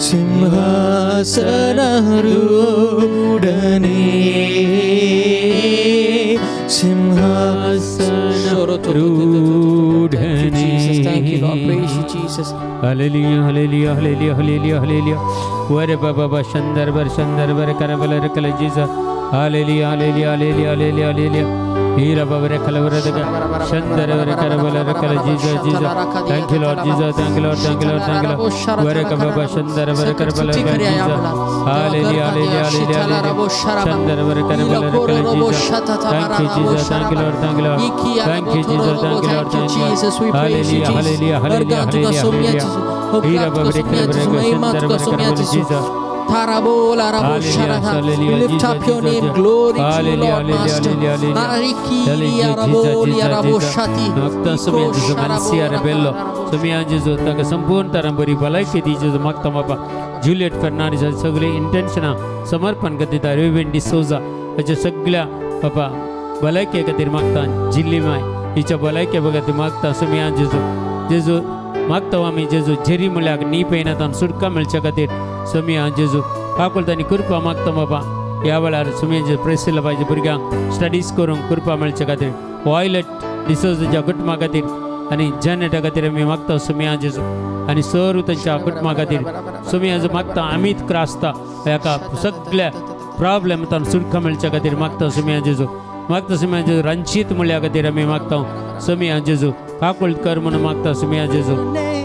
ಸಿಂಹಾಸನಾರೂಢನೇ, ಸಿಂಹಾಸನ Thank you, Jesus. Thank you, Lord. Praise you, Jesus. Hallelujah, hallelujah, hallelujah, hallelujah, hallelujah. ವರೆ ಬಾಬಾ ಶಂದರ್ ಬರ್ ಶಂದರ್ ಬರ್ ಕರಬಲ ರಕಲ ಜೀಸ. Hallelujah, hallelujah, hallelujah, hallelujah, hallelujah. ಹೀರ ಬಾಬರ ಕಲವರದಗ ಶಂದರ ವರ ಕರಬಲ ರಕಲ ಜೀಸ ಜೀಸ. Thank you Lord Jesus, thank you Lord, thank you Lord, thank you Lord. ವರೆ ಕಬಾಬಾ ಶಂದರ ವರ ಕರಬಲ ರಕಲ ಜೀಸ. Hallelujah, hallelujah, hallelujah, hallelujah. ಶಂದರ ವರ ಕರಬಲ ರಕಲ ಜೀಸ. Thank you Jesus, thank you Lord, thank you Lord. Thank you Jesus, thank you Lord, thank you. Jesus, we praise you, hallelujah, Jesus. Hallelujah, hallelujah, hallelujah, hallelujah. ಹೀರ ಬಾಬರ ಕರಬಲ ಶಂದರ ವರ ಕರಬಲ ಜೀಸ. Tarabola rabo Hallelujah, sharata. We hallelujah, lift Jesus, up your Jesus, name. Glory to you, Hallelujah, Lord hallelujah, Master. hallelujah, hallelujah. Ariki Hallelujah, araboli Jesus, arabo Jesus. shati. मागता Somaiya Iko जेजू मनसिया sharabo Rebello rabo. Somaiya जेजू ताका संपूर्ण तरान बरी भलायकी दी जेजू. मागता बाबा, जुलियट फर्नांडीस सगळीं इंटेन्शनां समर्पण करता. रेवेन डिसोजा हाच्या सगळ्या बाबा भलायके खातीर मागता. जिल्ली माय हिच्या भलायके खातीर मागता सुमया जेजू. जेजू मागता आमी जेजू, झेरी म्हणल्यार नी पेनांत सुटका मेळच्या खातीर सुमया जेजू काकुळट आनी कृपा मागता बाबा. ह्या वेळार सुमया जेजू, प्रेसिला पाहिजे भुरग्यांक स्टडीज करूंक कृपा मेळच्या खातीर, वॉयलट डिसोजाच्या कुटुंबा खातीर आनी जनटा खातीर आमी मागता सुमया जेजू. आनी सर्व तांच्या कुटुंबा खातीर सुमया जेजू मागता. अमीत क्रास्ता हाका सगळ्या प्रॉब्लेम तांकां सुटका मेळच्या खातीर मागता सुमया जेजू. मागता सुमया जेजू, रंजीत म्हणल्या खातीर आमी मागता सुमया जेजू, काकुळट कर म्हणून मागता सुमया जेजू.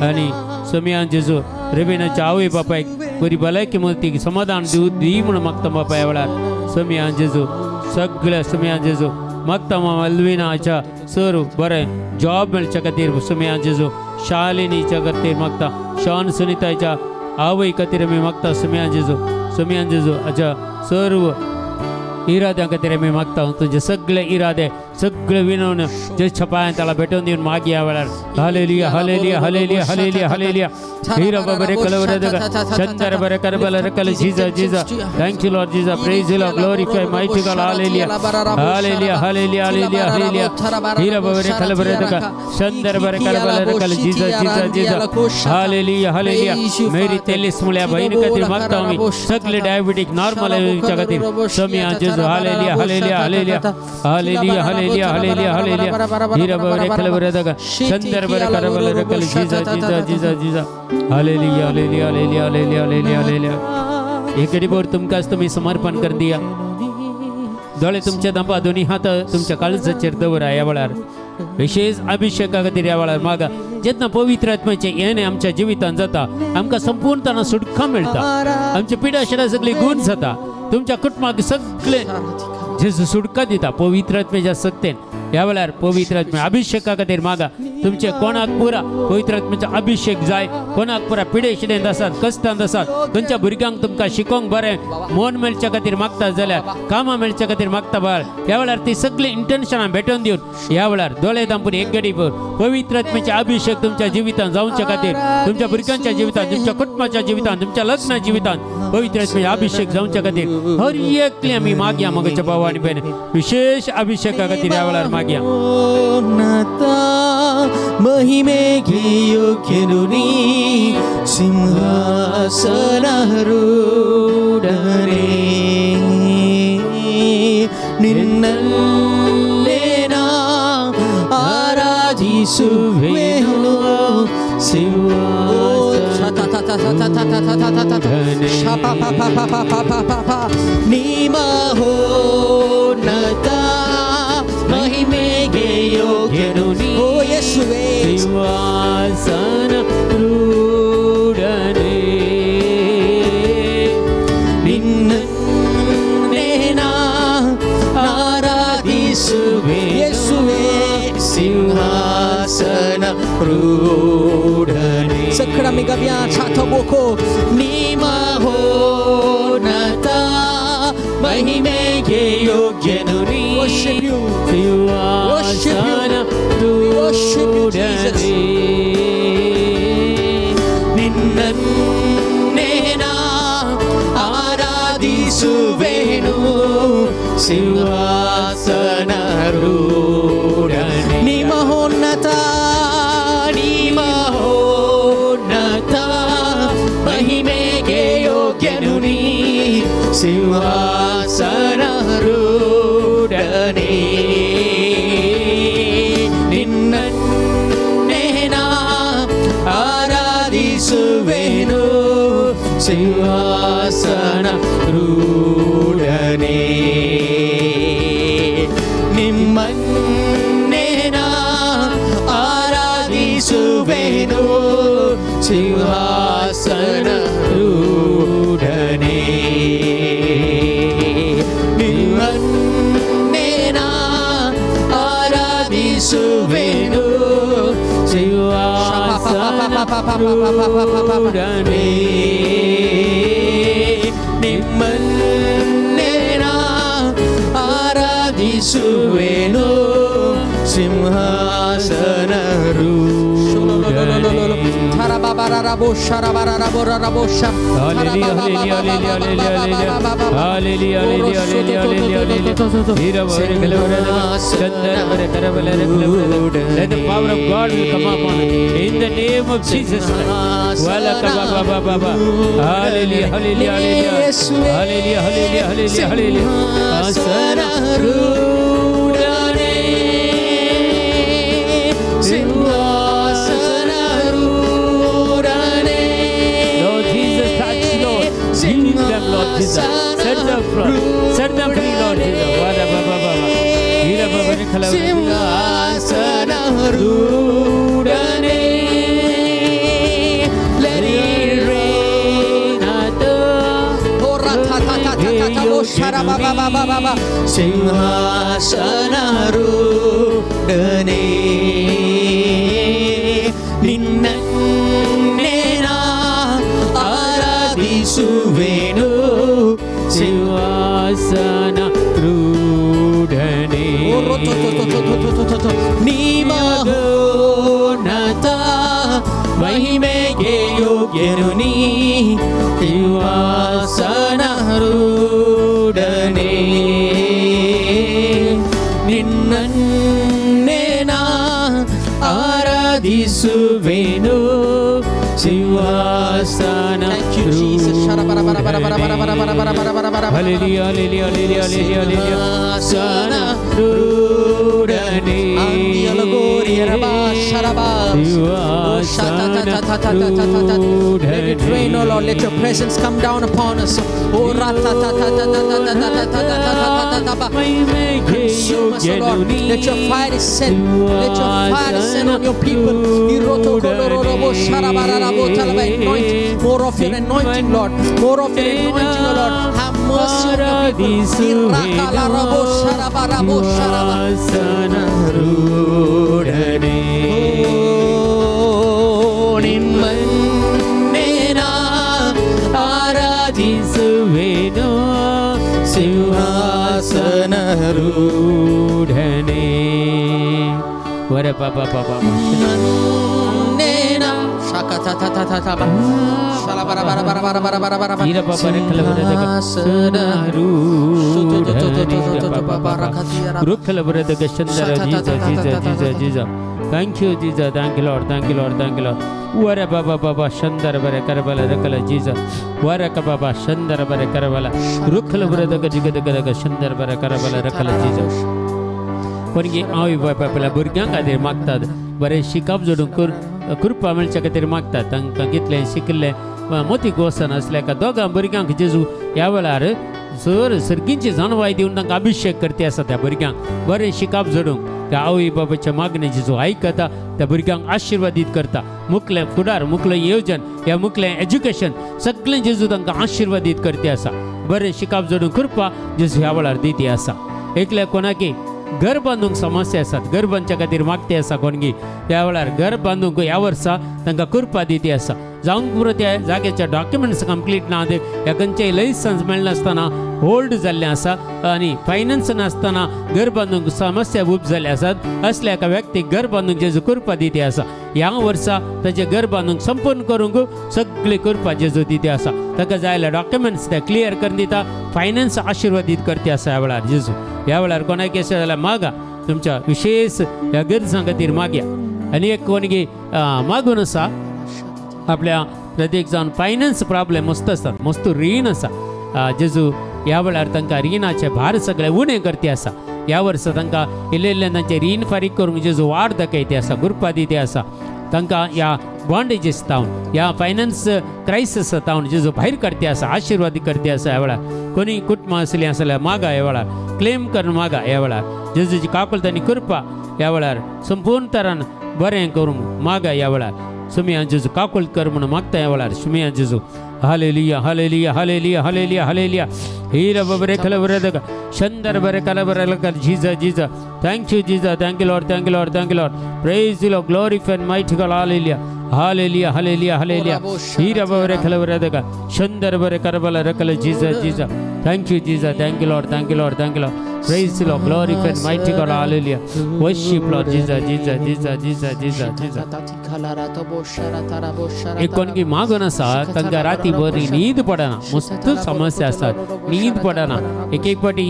आनी सुमया जेजू, रेबिनाच्या आवय बापायक बरी भलायकी मती समाधान दिव दी म्हणून मागता बापा. ह्या वेळार सुमया जेजू, सगळ्या सुमया जेजू मागता. अल्विनाच्या सर बरें जॉब मेळच्या खातीर सुमया जेजू. शालिनीच्या खातीर मागता. शॉन सुनिताच्या आवय खातीर आमी मागता सुमया जेजू. सुमया जेजू, हाच्या सर्व इराद्या खातीर आमी मागता. तुझे सगळे इरादे, सगळे विनवण जे छपायन त्याला भेटून देऊन मागी या वेळार. Hallelujah, hallelujah, hallelujah, hallelujah, hallelujah. Hira बरे कलवर चंदर बरे करबल रकल जीजा जीजा. Thank you Lord Jesus, praise you Lord, glorify mighty God. Hallelujah, hallelujah, hallelujah, hallelujah, hallelujah. Hira बरे कलवर चंदर बरे करबल रकल जीजा जीजा जीजा. Hallelujah, hallelujah. मेरी तेलीस मुळ्या बहिणी खातीर मागता आमी. सगळे डायबिटीक नॉर्मल खातीर समी जेजू. Hallelujah, hallelujah, hallelujah, hallelujah, hallelujah, hallelujah, hallelujah. Hira बरे कलवर चंदर बरे करबल रकल जीजा जीजा जीजा जीजा. Hallelujah, hallelujah, hallelujah, hallelujah, hallelujah, hallelujah. एक बोर तुमकांच तुमी समर्पण कर दिया. दोळे तुमच्या दांपा, दोन्ही हात तुमच्या काळजाचेर दवरा ह्या वेळार. विशेष अभिषेका खातीर ह्या वेळार मागा. जेन्ना पवित्र आत्म्याचें येणें आमच्या जिवितांत जाता, आमकां संपूर्णताना सुटका मेळटा, आमच्या पिडा शिडा सगळी गुण जाता. तुमच्या कुटुंबाक सगळे जेजू सुटका दिता पवित्र आत्म्याच्या सक्तेन. ह्या वेळार पवित्र आत्म्या अभिषेका खातीर मागा. तुमचे कोणाक पुरा पवित्र आत्म्याचो अभिषेक जाय, कोणाक पुरा पिडे शिडेंत आसात, कश्टांत आसात, तुमच्या भुरग्यांक तुमकां शिकोवंक बरें मन मेळच्या खातीर मागता जाल्यार, कामां मेळच्या खातीर मागता बाळ, ह्या वेळार ती सगळीं इंटेन्शनां भेटोवन दिवन ह्या वेळार दोळे धांपून एक गडी भर पवित्र आत्म्याचे अभिषेक तुमच्या जिवितांत जावच्या खातीर, तुमच्या भुरग्यांच्या जिवितांत, तुमच्या कुटुंबाच्या जिवितांत, तुमच्या लग्ना जिवितांत पवित्र आत्म्याचे अभिषेक जावच्या खातीर हर एकले आमी मागया. मगच्या भाव आनी भयणी, विशेष अभिषेका खातीर ह्या वेळार मागया. ಮಹೋನ್ನತ ಮಹಿಮೆಗೆ ಯೋಗ್ಯನು ನೀ ಸಿಂಹಾಸನಾರೂಢನೇ. ನಿನ್ನಲ್ಲೇ ನಾ ಆರಾಧಿಸುವೆನು. ನೀ ಮಹೋನ್ನತ ಮಹಿಮೆಗೆ ಯೋಗ್ಯನು ನೀ. ಓ ಯೇಸುವೇ. ಸಿಂಹಾಸನ ರೂಢನೇ. ನಿನ್ನನ್ನೇ ನಾ ಆರಾಧಿಸುವೆ. ಯೇಸುವೇ. ಸಿಂಹಾಸನ ರೂಢನೇ. ಸಕ್ರಮಿಗವ್ಯಾ ಛಾಥಬೋಕೋ. ನೀ ಮಹೋನ್ನತ ಮಹಿಮೆಗೆ ಯೋಗ್ಯನು ನೀ. Worship you. ಸಿಂಹಾಸನ Worship you, Jesus. ರೂಢನೇ. ನಿನ್ನನ್ನೇ ನಾ ಆರಾಧಿಸುವೆನು ಸಿಂಹಾಸನ ರೂಢನೇ. ನೀ ಮಹೋನ್ನತ. ನೀ ಮಹೋನ್ನತ ಮಹಿಮೆಗೆ ಯೋಗ್ಯನು ನೀ ಸಿಂಹಾಸನ ರೂಢನೇ. ನಿನ್ನನ್ನೇ ನಾ ಆರಾಧಿಸುವೆನು ಸಿಂಹಾಸನ ರೂಢನೇ. ನಿಮ್ಮನ್ನೇ ನಾ ಆರಾಧಿಸುವೆನು ಸಿಂಹಾಸನ ರೂಢನೇ. ನಿಮ್ಮನ್ನೇ ನಾ ಆರಾಧಿಸುವೆನು ಸಿಂಹಾಸನ ರೂಢನೇ. ನಿಮ್ಮನ್ನೇ ನಾ ಆರಾಧಿಸುವೆನು ಸಿಂಹಾಸನ Hallelujah, hallelujah, hallelujah, hallelujah. Hallelujah, hallelujah, hallelujah, hallelujah. Let the power of God will come upon us. In the name of Jesus Christ. Wala ka ba ba ba ba ba. Hallelujah, hallelujah, hallelujah. Hallelujah, hallelujah, hallelujah, hallelujah. ಆಸನ ರೂಢನೇ ಸಿಂಹಾಸನ ರೂಢನೇ. Lord Jesus, touch, Lord. Heal them, Lord Jesus. Set them free. Set them free, Lord Jesus. Wala ba ba ba ba. Hira ba ba ni khala ba. ಸಿಂಹಾಸನ ರೂಢನೇ. Let it rain. ಸಿಂಹಾಸನ ರೂಢನೇ. ನಿನ್ನನ್ನೇ ನಾ ಆರಾಧಿಸುವೆನು. ಸಿಂಹಾಸನ ರೂಢನೇ. ನೀ ಮಹೋನ್ನತ ಮಹಿಮೆಗೆ ಯೋಗ್ಯನು ನೀ ಸಿಂಹಾಸನ ರೂಢನೇ. ನಿನ್ನನ್ನೇ ನಾ ಆರಾಧಿಸುವೆನು ಸಿಂಹಾಸನ. Thank you, Jesus. Hallelujah, hallelujah, hallelujah, hallelujah, hallelujah. ಸಿಂಹಾಸನ ರೂಢನೇ. Let it rain, O Lord. Let your presence come down upon us. Oh, ಮಹಿಮೆಗೆ Consume us. us, O Lord. Let your fire descend. Let your fire descend on your people. Anoint more of your anointing, Lord. More of your anointing, O Lord. Have mercy on your people. ಸಿಂಹಾಸನಾರೂಢನೇ. ನಿಮ್ಮನ್ನೇ ನಾ ಆರಾಧಿಸುವೆನು ಸಿಂಹಾಸನಾರೂಢನೇ. ವರ ಪಾಪ ಪಾಪ. Thank you, Jesus. Thank you, Lord. Thank you, Lord. Thank you, Lord. ವರ ಬಾಬಾ ಬಾಬಾ ಶಂದರ ಬರೆ ಕರಬಲ ರಕಲ ಜೀಜ ವರ ಕಬಾಬಾ ಶಂದರ ಬರೆ ಕರಬಲ ರುಖಲ ಬರದ ಜಿಗದ ಗದಗ ಶಂದರ ಬರ ಕರಬಲ ರಕಲ ಜೀಜ. कोणगी आवय बापाय आपल्या भुरग्यां खातीर मागतात, बरें शिकप जोडूंक कृपा मेळच्या खातीर मागतात. तांकां कितलें शिकिल्लें मोतीक वचनासलें का दोगां भुरग्यांक जेजू ह्या वेळार सर सर्गींची जाणवाय दिवन तांकां अभिशेक करते आसा. त्या भुरग्यांक बरें शिकप जोडूंक त्या आवय बापायच्या मागणें जेजू आयकता, त्या भुरग्यांक आशिर्वादीत करता. मुखलें फुडार, मुखलें येवजण, ह्या मुखलें एज्युकेशन सगळें जेजू तांकां आशिर्वादीत करते आसा. बरें शिकप जोडूंक कृपा जेजू ह्या वेळार दिती आसा. एकल्या कोणाकी घर बांदूंक समस्या आसात, घर बांदच्या खातीर मागते आसा कोणगी, त्या वेळार घर बांदूंक ह्या वर्सा तांकां कृपा दिती आसा. जावंक पुरो त्या जाग्याचे डॉक्युमेंट्स कंप्लीट ना, ह्या खंयचेय लायसन्स मेळनासतना होल्ड जाल्लें आसा आनी फायनान्स नासतना घर बांदूंक समस्या उब जाल्ले आसात, असल्या एका व्यक्तीक घर बांदूंक जेजू कृपा दिती आसा. ह्या वर्सा ताजें घर बांदूंक संपूर्ण करूंक सगळी कृपा जेजू दिती आसा. ताका जाय जाल्यार डॉक्युमेंट्स ते क्लियर करून दिता, फायनान्स आशिर्वादीत करते आसा ह्या वेळार जेजू. ह्या वेळार कोणाक अशें जाल्यार मागा, तुमच्या विशेष ह्या गरजां खातीर मागया. आनी एक कोणगी मागून आसा, आपल्या प्रत्येक जावन फायनान्स प्रॉब्लेम मस्त आसतात, मस्त रीण आसा, जेजू ह्या वेळार तांकां रिणाचे भार सगळे उणें करते आसा. ह्या वर्सा तांकां इल्लें इल्लें तांचें रीण फारीक करूंक जेजू वाड दाखयते आसा, कृपा दिते आसा. तांकां ह्या बॉन्डेजीस तावन, ह्या फायनान्स क्रायसीस तावन जेजू भायर करते आसा, आशिर्वाद करते आसा. ह्या वेळार कोणी कुटुंबां आसलीं आसल्यार मागा, ह्या वेळार क्लेम करून मागा. ह्या वेळार जेजूची काकुळट आनी कृपा ह्या वेळार संपूर्ण तरान बरें करूंक मागा. ह्या वेळार सुमिया जेजू काकुळट कर म्हणून मागता ह्या वेळार सुमिया जेजू. Hallelujah, hallelujah, hallelujah, hallelujah, hallelujah. हीर बरे खल बरे शंदर बरे कल बरे जीजा जीजा. Thank you, Jesus. Thank you, Lord. Thank you, Lord. Thank you, Lord. Praise you, glory and mighty God. Hallelujah, hallelujah, hallelujah, hallelujah. हीर बरे खल बरे शंदर बरे करबल रकल जीजा जीजा. Thank you, Jesus. Thank you, Lord. Thank you, Lord. Thank you, Lord. Praise Lord, glory and mighty God. Hallelujah. Worship, Lord. Jesus, Jesus, Jesus, Jesus, Jesus, Jesus. एक कोणकी मागून आसा, तांकां राती बरी न्हीद पडना, मस्त समस्या आसात, न्हीद पडना एक एक फावटी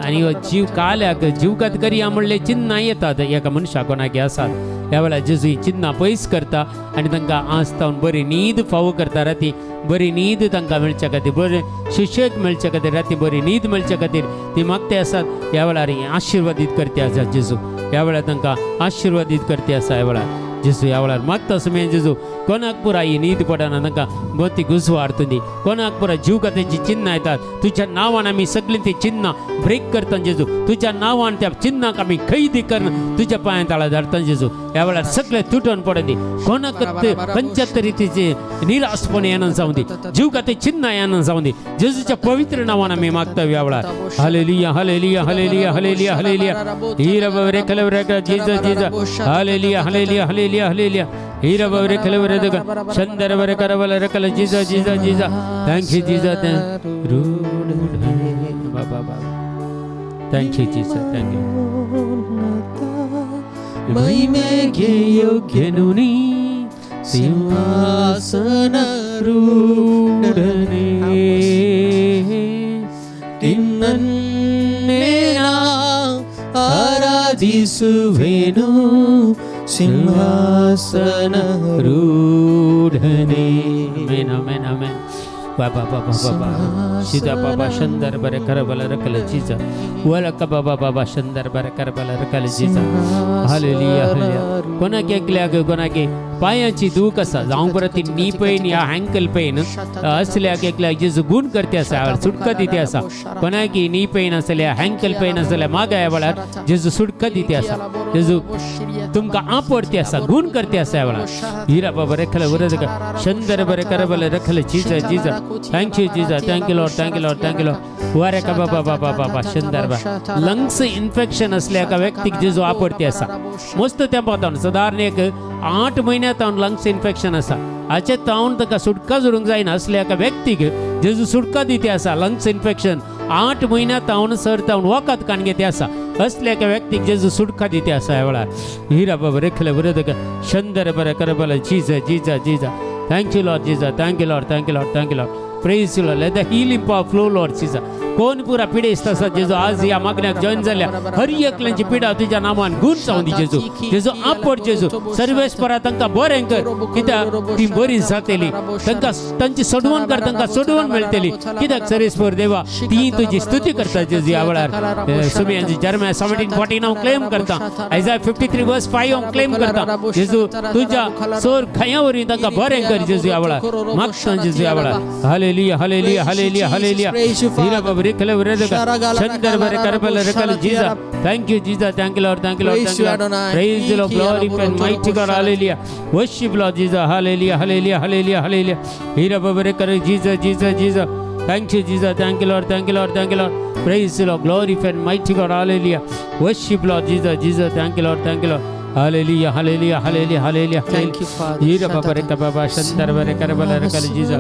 आनी हो जीव काल्याक जीवघात करया म्हणले चिन्नां येतात एका मनशाक कोणाक आसात. ह्या वेळार जेजू ही चिन्नां पयस करता आनी तांकां आस्तावन बरी न्हीद फावो करता. राती बरी न्हीद तांकां मेळच्या खातीर, बरें सुशेग मेळच्या खातीर, राती बरी न्हीद मेळच्या खातीर ती मागते आसात. ह्या वेळार ही आशिर्वादीत करते आसा जेजू. ह्या वेळार तांकां आशिर्वादीत करते आसा. ह्या वेळार जेजू, ह्या वेळार मागता सुमेन जेजू, कोणाक पुरा ही न्हीद पडना, तांकां मोती घुसवाडटली, कोणाक पुरा जीवघाताची चिन्नां येतात, तुझ्या नांवान आमी सगळीं ती चिन्नां ब्रेक करता जेजू. तुझ्या नांवान त्या चिन्नाक आमी कैदी करून तुझ्या पांया तळा धाडता जेजू. ह्या वेळार सगळे तुटून पडूं दी. कोणाक खंयच्या रितीचे निराशपण येना जावं दी, जीवघाती चिन्नां येना जावं दी. जेजूच्या पवित्र नांवान आमी मागता ह्या वेळार. Hallelujah, hallelujah, hallelujah, hallelujah, hallelujah. हीरा बरे कलवरे जीजा जीजा. Hallelujah, hallelujah, hallelujah, hallelujah. हीरा बरे कलवरे चंदर बरे करवल रकल जीजा जीजा जीजा. Thank you जीजा. बाबा, thank you जीजा, thank you. ಮಹಿಮೆಗೆ ಯೋಗ್ಯನು ನೀ ಸಿಂಹಾಸನಾರೂಢನೇ. ನಿನ್ನನ್ನೇ ನಾ ಆರಾಧಿಸುವೆನು ಸಿಂಹಾಸನ ರೂಢನೇ. ಆಮೇನ್, ಆಮೇನ್, ಆಮೇನ್. ಬಾಬಾ ಬಾಬಾ ಬಾಬಾ ಸಿದ ಬಾಬಾ ಶಂದರ್ ಬರೆ ಕರಬಲ ರಕಲ ಜೀಜ ವಲಕ ಬಾಬಾ ಬಾಬಾ ಶಂದರ್ ಬರೆ ಕರಬಲ ರಕಲ ಜೀಜ. Hallelujah, hallelujah. कोणाक एकल्याक कोणाक पांयाची दूख आसा जावं बरं ती नी पेन या अँकल पेन असल्याक एकल्याक जेजू गुण करते आसा, सुटका दिते आसा. कोणाकी नी पेन आसल्या, अँकल पेन आसल्या, मागा ह्या वेळार जेजू सुटका दिते आसा. जेजू तुमकां आपडती आसा, गुण करते आसा ह्या वेळार. हिरा बाबा रेखल वरद शंदर बरे करबल रखल. Jesus, Jesus, thank you Jesus, thank you Lord, thank you Lord, thank you Lord. वरे का बाबा बाबा बाबा शंदर बा. लंग्स इन्फेक्शन असल्या एका व्यक्तीक जेजू आपडती आसा. मस्त तेंपा तावन सादारण एक 8 म्हयन्या तावन लंग्स इन्फेक्शन आसा. हाचे तावन ताका सुटका जोडूंक जायना. असल्या एका व्यक्तीक जेजू सुटका दिती आसा. लंग्स इन्फेक्शन 8 म्हयन्या तावन सर तावन वखद काण घेते आसा. असल्या एका व्यक्तीक जेजू सुटका दिती आसा ह्या वेळार. हिरा बाबा रेखले बरें शंदर बरें करबल. Jesus, Jesus, Jesus, thank you Lord Jesus, thank you Lord, thank you Lord, thank you Lord. Praise you Lord. Let the healing power flow, Lord Jesus. कोण पुरा पिडेस्त आसा जेजू, आज ह्या मागण्याक जॉईन जाल्या हर एकल्यांची पिडा तुज्या नामान गुण जावं दी जेजू. जेजू आपड, जेजू सर्वेस्परा तांकां बरें कर, कित्याक ती बरी जातली. तांकां तांची सोडवण कर, तांकां सोडवण मेळटली, कित्याक सर्वेस्पर देवा ती तुजी स्तुती करता जेजू. ह्या वेळार सुमी जर्मया 17:14 हांव क्लेम करता. Isaiah 53 verse 5 हांव क्लेम करता. जेजू, तुज्या सोर खंया वरवीं तांकां बरें कर जेजू. ह्या वेळार मागता जेजू ह्या वेळार. Hallelujah, hallelujah, hallelujah, hallelujah. Hira Baba रिकले Chander बरे करबल रकल. Jesus, thank you Jesus, thank you Lord, thank you Lord. Praise thank you you, Lord. Adonai. Praise Lord, glory and mighty God. Hallelujah. Worship Lord Jesus. Hallelujah, hallelujah, hallelujah, hallelujah. Hira Baba skill. Jesus, Jesus, Jesus, thank you Jesus, thank you Lord, thank you Lord, thank you Lord. Praise Lord, glory and mighty God. Hallelujah. Worship Lord Jesus. Jesus, thank you Lord, thank you Lord. Hallelujah, hallelujah, hallelujah, hallelujah. Thank you, Father. Hira Baba रिक बाबा शंदर बरे करबल रकल. Jesus,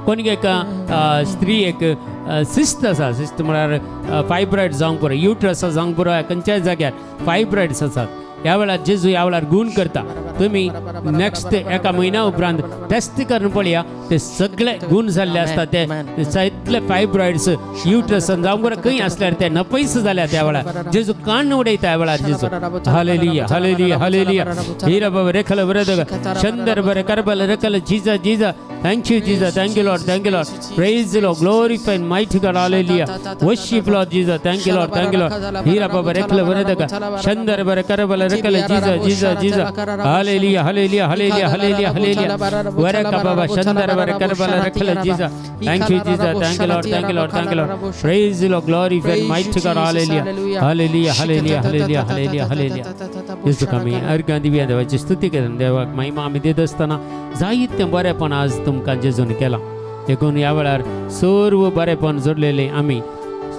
कोणी एका स्त्री एक cyst आसा. Cyst म्हळ्यार फायब्रॉयड जावंक पुरो, युट्रस जावंक पुरो, खंयच्याय जाग्यार फायब्रॉयड्स आसात. ह्या वेळार जेजू ह्या वेळार गुण करता. तुम्ही नेक्स्ट एका म्हयन्या उपरांत टेस्ट करून पळया, ते सगळे गुण जाल्ले आसता. ते इतले फायब्रॉयड्स युट्रस जावंक पुरो, खंय आसल्यार ते नपयस जाल्या. त्या वेळार जेजू कान उडयता. ह्या वेळार जेजू. Hallelujah, hallelujah, hallelujah. हिरा बाबा रेखल बरें चंदर बरें करबल रकल. Jesus, Jesus, thank you Jesus, thank you Lord, thank you Lord. Praise Lord, glorify mighty God. Hallelujah. Worship Lord Jesus. Thank you Lord, thank you Lord. Hira Baba रेखल बरें चंदर बरें करबल रकल. Jesus, Jesus, Jesus. Hallelujah, hallelujah, hallelujah, hallelujah, hallelujah. वरक बाबा चंदर बरें करबल रकल. Jesus, thank you Jesus, thank you Lord, thank you Lord, thank you Lord. Praise Lord, glorify mighty God. Hallelujah, hallelujah, hallelujah, hallelujah, hallelujah, hallelujah. Yesu आमी अर्घां दिवया, देवाची स्तुती करून देवाक महिमा आमी दित आसतना जायतें बरेपण आज तुमकां जेजून केलां. देखून ह्या वेळार सर्व बरेपण जोडलेलें आमी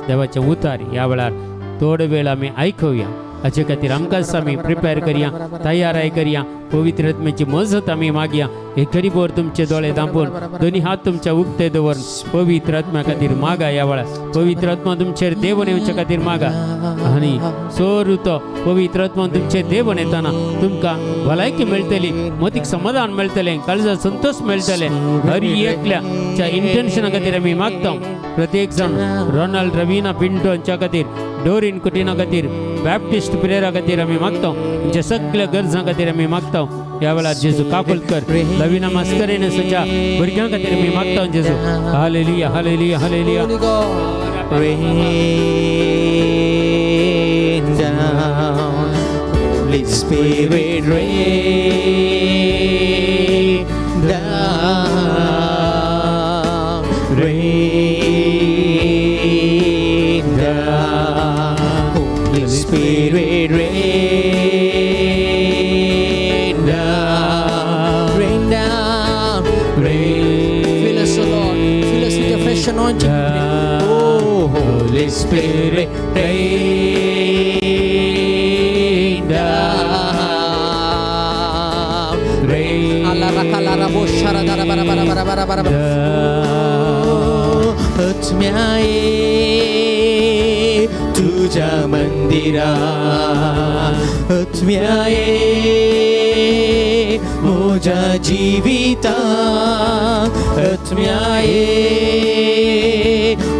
देवाचें उतार ह्या वेळार थोडो वेळ आमी आयकुया. हाचे खातीर आमकांच आमी प्रिपेर करया, तयाराय करया. पवित्र आत्म्याची मजत आमी मागया. हे खरीबर तुमचे दोळे दांपून, दोन्ही हात तुमच्या उक्ते दवरून पवित्र आत्म्या खातीर मागा. ह्या वेळार पवित्र आत्मा तुमचेर देवून येवचे खातीर मागा आनी सोर तो पवित्र आत्मा तुमचेर देवून येताना तुमकां भलायकी मेळटली, मतीक समाधान मेळटलें, काळजा संतोष मेळटलें. हर एकल्याच्या इंटेन्शना खातीर आमी मागता. प्रत्येक जाण रोनाल्ड रवीना पिंटो हांच्या खातीर, डोरीन कुटिना खातीर, बॅप्टिस्ट प्रेरा खातीर आमी मागता. आमच्या सगळ्या गरजां खातीर आमी मागता. ह्या वेळार जेजू काकुळट कर. लविना मास्करेनसाच्या भुरग्यां खातीर आमी मागता जेजू. Hallelujah, hallelujah, hallelujah. Holy God. Rain down, Holy Spirit, rain down, rain down, Holy Spirit, rain down, Rain down. Rain. Fill us, O Lord. Fill us with your fresh anointing, we pray. Oh, Holy Spirit, rain down, rain Alarakalarabosharadarabarabarabarabarabara. down. आत्म्याये तुझ्या मंदिरा, आत्म्याये म्हज्या जिविता, आत्म्याये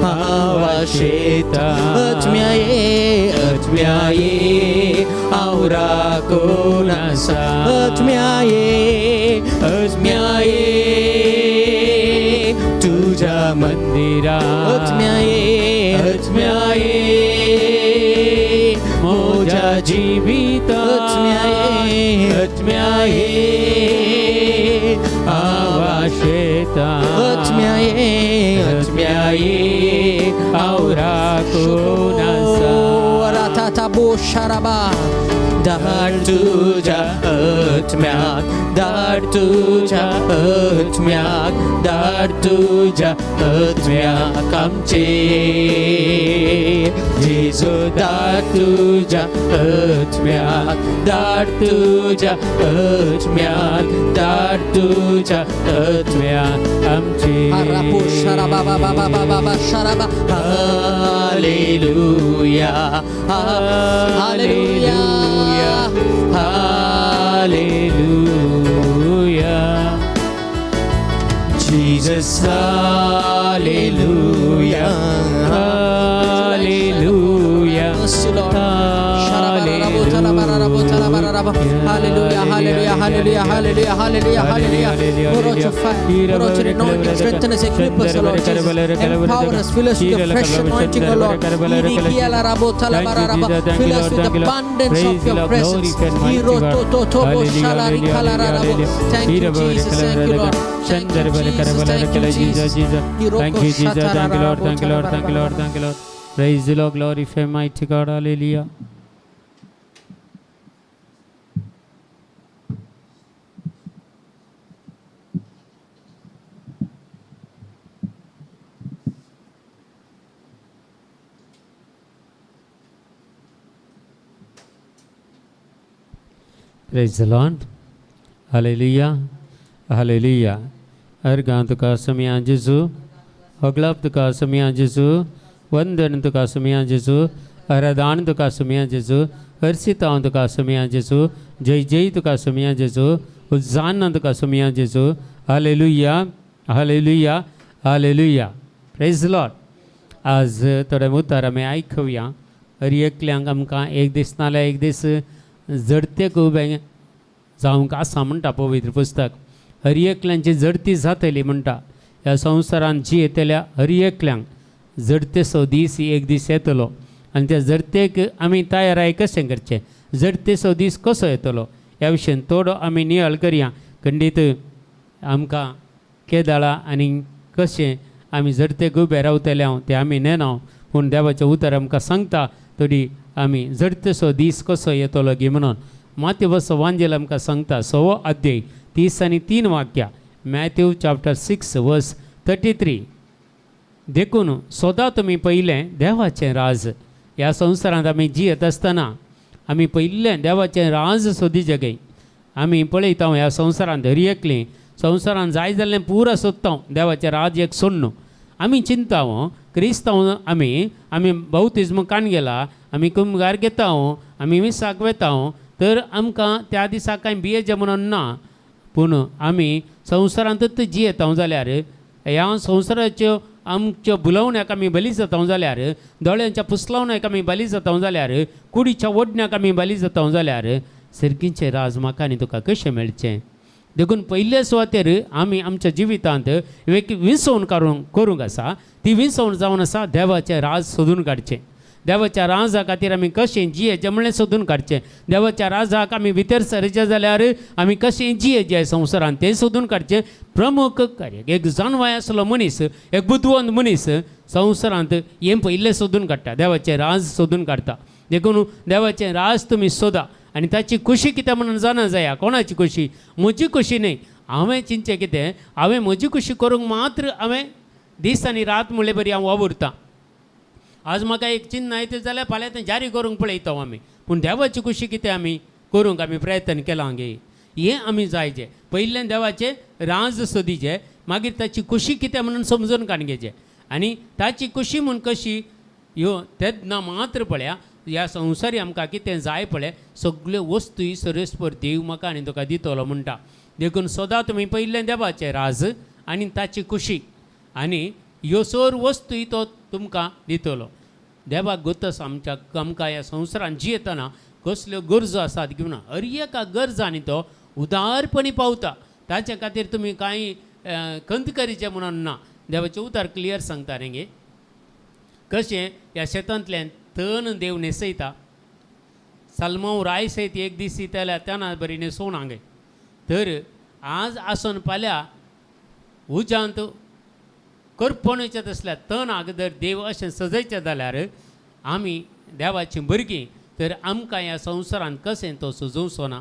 हांव आशेता, आत्म्याये, आत्म्याये हांव राखून आसा, आत्म्याये, आत्म्याये तुझ्या मंदिरा, आत्म्याये, आत्म्याये म्हज्या जिविता आत्म्याये आत्म्याये आवाशेता आत्म्याये आत्म्याये हांव राखून आसा Ratata bo sharaba. धाड तुझ्या आत्म्याक धाड तुझ्या आत्म्याक धाड तुझ्या आत्म्याक आमचे जेजू धाड तुझ्या आत्म्याक धाड तुझ्या आत्म्याक धाड तुझ्या आत्म्याक आमचे Harapo sharaba ba ba ba ba ba ba sharaba. Hallelujah Hallelujah. Hallelujah Jesus hallelujah hallelujah Mercy, Lord. Hallelujah, hallelujah, hallelujah, hallelujah, hallelujah, hallelujah. Pour out your fire, pour out your anointing, strengthen us, equip us, O Lord Jesus. Empower us, fill us with the fresh anointing, O Lord. Fill us with the abundance of your presence. Thank you, Jesus. Thank you, Lord. Thank you, Jesus. Thank you, Jesus. Thank you, Jesus. Thank you, Lord. Thank you, Lord. Thank you, Lord. Thank you, Lord. Praise the Lord. Glorify mighty God. Hallelujah. Praise the Lord. Hallelujah. Hallelujah. अर्गां तुका समिया जेजू अगलाप तुका समिया जेजू वंदन तुका समिया जेजू आराधान तुका समिया जेजू हर्षितांव तुका समिया जेजू जय जय तुका समिया जेजू उज्जान तुका समिया जेजू hallelujah hallelujah hallelujah. Praise Lord. आज थोडे उतर आमी आयकुया. हर एकल्यांक आमकां एक दीस नाल्यार एक दीस जडतेक उबें जावंक आसा म्हणटा पवित्र पुस्तक. हर एकल्यांची जडती जातली म्हणटा. ह्या संवसारांत जी येतल्या हर एकल्यांक जडतेचो दीस एक दीस येतलो आनी त्या जडतेक आमी तयाराय कशें करचें, जडतेचो दीस कसो येतलो ह्या विशयान थोडो आमी नियाळ करया. खंडीत आमकां केदाळा आनी कशें आमी जडतेक उबे रावतले हांव तें आमी नेना, पूण देवाचें उतर आमकां सांगता थोडी आमी जडतेचो दीस कसो येतलो गी म्हणून. माथ्यू वांजेल आमकां सांगता 6 अध्याय 33 वाक्या, मॅथ्यू चॅप्टर 6 वर्स 33. देखून सदां तुमी पयलें देवाचें राज. ह्या संवसारांत आमी जियेत आसतना आमी पयलें देवाचें राज सोदीचें गे. आमी पळयता ह्या संवसारांत हर एकलीं संवसारांत जाय जाल्लें पुरो सोदता, देवाचें राज एक सोडून. आमी चिंता क्रिस्तांव आमी आमी बौतिज्म कान गेला, आमी कुमगार घेता, आमी मिसाक वेता, तर आमकां त्या दिसा कांय भियेचें म्हणून ना. पूण आमी संवसारांतूच जियेता जाल्यार ह्या संवसाराच्यो आमच्यो भुलोवण्याक आमी बली जाता जाल्यार, दोळ्यांच्या पुसलावण्याक आमी बली जाता जाल्यार, कुडीच्या ओडण्याक आमी बली जाता जाल्यार सर्गीचें राज म्हाका आनी तुका कशें मेळचें? देखून पयले सुवातेर आमी आमच्या जिवितांत एक विसवण करूंक आसा. ती विसवण जावन आसा देवाचें राज सोदून काडचें. देवाच्या राजा खातीर आमी कशें जियेचें म्हणलें सोदून काडचें. देवाच्या राजाक आमी भितर सरचें जाल्यार आमी कशें जियेचें संवसारांत तें सोदून काडचें. प्रमुख कार्य एक जाणवाय आसलो मनीस, एक बुदवंत मनीस संवसारांत हें पयलें सोदून काडटा, देवाचें राज सोदून काडटा. देखून देवाचें राज तुमी सोदा आनी ताची खुशी कितें म्हणून जाणा जाया. कोणाची खुशी? म्हजी खुशी न्हय. हांवें चिंतचें कितें, हांवें म्हजी खुशी करूंक मात्र हांवें दीस आनी रात म्हणले बरी हांव वावुरतां. आज म्हाका एक चिन्न आयतें जाल्यार फाल्यां तें जारी करूंक पळयता आमी, पूण देवाची खुशी कितें आमी करूंक आमी प्रयत्न केला गे. हें आमी जायचें. पयलें देवाचें राज सोदीचें, मागीर ताची खुशी कितें म्हणून समजून काडून घेवचें आनी ताची खुशी म्हूण कशी ह्यो तेन्ना मात्र पळया ह्या संवसारी आमकां कितें जाय पळय सगल्यो वस्तू सरेस्पर देव म्हाका आनी तुका दितलो म्हणटा. देखून सदां तुमी पयलें देवाचें राज आनी ताची खुशी आनी ह्यो सर वस्तूय तो तुमकां दितलो. देवाक गोत आसा आमच्या आमकां ह्या संवसारांत जियेतना कसल्यो गरजो आसात घेवन हर एका गरजांनी तो उदारपणी पावता. ताचे खातीर तुमी कांय खंत करीचें म्हणून ना. देवाचें उतार क्लियर सांगता न्ही गे कशें ह्या शेतांतल्यान तण देव न्हेसयता, सालमांव राय सयत एक दीस दितल्या तेन्ना बरी न्हेसोवन हांगे तर आज आसून पाल्या उज्यांत करपणेचे तसल्या तणाक जर देव अशें सजयचें जाल्यार आमी देवाचीं भुरगीं तर आमकां ह्या संवसारांत कशें तो सजोवचो ना.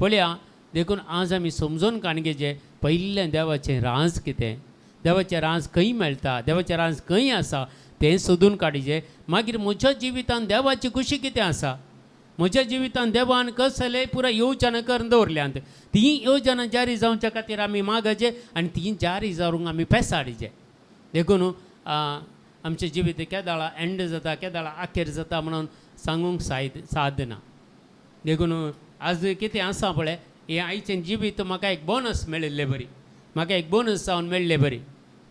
पळया, देखून आज आमी समजून काणगेचें पयलें देवाचें राज कितें, देवाचें राज खंय मेळटा, देवाचें राज खंय आसा तें सोदून काडचें. मागीर म्हज्या जिवितांत देवाची खुशी कितें आसा, म्हज्या जिवितांत देवान कसले पुराय योजना करून दवरल्यांत, ती योजना जारी जावच्या खातीर आमी मागचें आनी ती जारी जावंक आमी पेसाडचें. देखून आमचें जिवीत केदाळा एंड जाता, केदाळा अखेर जाता म्हणून सांगूंक साद ना. देखून आज कितें आसा पळय, हें आयचें जिवीत म्हाका एक बोनस मेळिल्ले बरी, म्हाका एक बोनस जावन मेळ्ळे बरी.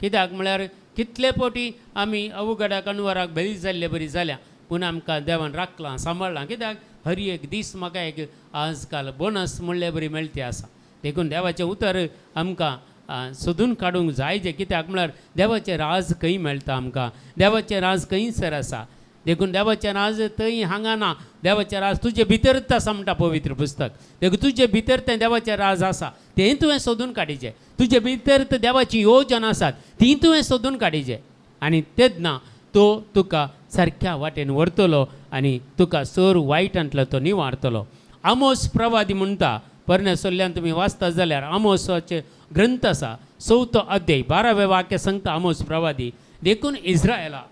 कित्याक म्हळ्यार कितले फावटी आमी अवघडाक अनवराक बरी जाल्ले बरी जाल्या, पूण आमकां देवान राखलां सांबाळ्ळां. कित्याक हर एक दीस म्हाका एक आज काल बोनस म्हणले बरी मेळटी आसा. देखून देवाचें उतर आमकां सोदून काडूंक जाय जें. कित्याक म्हळ्यार देवाचें राज खंय मेळटा आमकां, देवाचें राज खंयसर आसा. देखून देवाचें राज थंय हांगा ना, देवाचें राज तुजे भितरच आसा म्हणटा पवित्र पुस्तक. देखून तुजे भितर तें देवाचें राज आसा तें तुवें सोदून काडचें. तुजे भितर तें देवाची योजना आसात ती तुवें सोदून काडचें आनी तेन्ना तो तुका सारक्या वाटेन व्हरतलो आनी तुका सर वायटांतलो तो निवारतलो. आमोस प्रवादी म्हणटा, परण्या सोल्ल्यान तुमी वाचता जाल्यार आमोसाचे ग्रंथ आसा 4थो अध्याय 12वें वाक्य सांगता आमोस प्रवादी. देखून इस्रायला,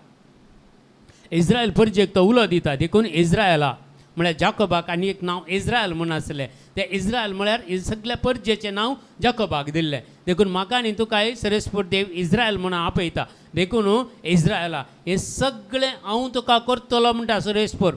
इस्रायल परजेक तो उलो दिता. देखून इस्रायला म्हळ्यार जाकोबाक आनी एक नांव इस्रायल म्हूण आसलें, तें इस्रायल म्हळ्यार सगल्या परजेचें नांव जाकोबाक दिल्लें. देखून म्हाका आनी तुकाय सरेस्पर देव इस्रायल म्हूण आपयता. देखून इस्रायला हें सगळें हांव तुका करतलो म्हणटा सरेस्पर.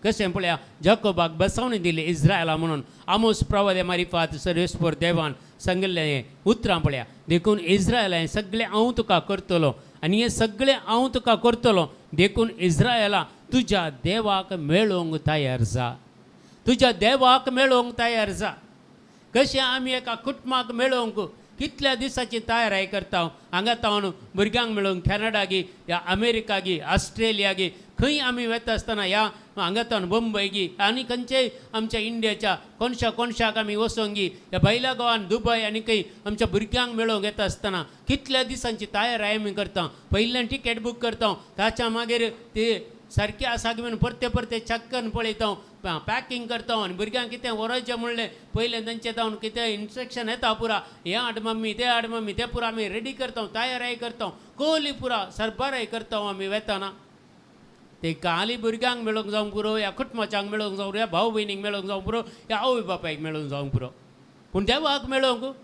कशें पळया, जाकोबाक बसवणी दिली इस्रायला म्हणून आमोस प्रवाद्या मारिफात सरेस्पर देवान सांगिल्लें हें उतरां पळया. देखून इस्रायला हें सगळें हांव तुका करतलो आनी हें सगळें हांव तुका करतलो. देखून इस्रायला तुज्या देवाक मेळोवंक तयार जा, तुज्या देवाक मेळोवंक तयार जा. कशें आमी एका कुटुंबाक मेळोवंक कितल्या दिसाची तयाराय करता. हांगा तावन भुरग्यांक मेळोवंक कॅनडागी या अमेरिकागी ऑस्ट्रेलियागी खंय आमी वता आसतना ह्या हांगा तावन बंबयगी आनी खंयचेय आमच्या इंडियाच्या कोनशा कोनशाक आमी वचोंगी ह्या भायल्या गोवान दुबय आनी खंय आमच्या भुरग्यांक मेळोवंक येता आसतना कितल्या दिसांची तयाराय आमी करता. पयल्यान टिकेट बूक करता, ताच्या मागीर ते सारकें आसा की म्हणून परते परते चॅक करून पळयता, पॅकिंग करता आनी भुरग्यांक कितें व्हरोचें म्हणलें पयलें तेंचें जावन कितें इन्स्ट्रक्शन येता पुरा, हें हाड मम्मी तें हाड मम्मी, तें पुरा आमी रेडी करता, तयाराय करता, कोली पुरा सरबराय करता आमी वेताना. ते काली भुरग्यांक मेळोवंक जावंक पुरो, ह्या कुटुंबाच्यांक मेळोवंक जावंक पुरो, ह्या भाव भयणीक मेळोवंक जावंक पुरो, ह्या आवय बापायक मेळोवंक जावंक पुरो, पूण देवाक मेळोवंक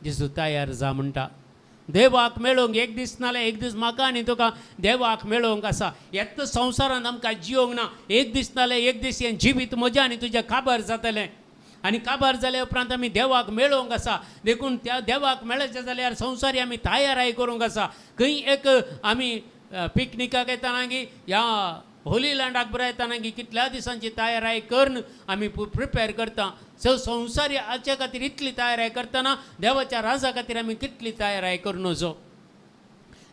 जेजू तयार जा म्हणटा. देवाक मेळोवंक एक दीस नाल्यार एक दीस म्हाका आनी तुका देवाक मेळोवंक आसा. येत संवसारांत आमकां जियोंक ना, एक दीस नाल्यार एक दीस हें जिवीत म्हजें आनी तुजें काबार जातलें आनी काबार जाल्या उपरांत आमी देवाक मेळोवंक आसा. देखून त्या देवाक मेळचें जाल्यार संवसारी आमी तयाराय करूंक आसा. खंय एक आमी पिकनिकाक येतना गी ह्या होली लँडाक बरें येतना गी कितल्या दिसांची तयाराय करून आमी प्रिपेर करता. सो संवसारी हाचे खातीर इतली तयाराय करतना देवाच्या राजा खातीर आमी कितली तयाराय करून वचो.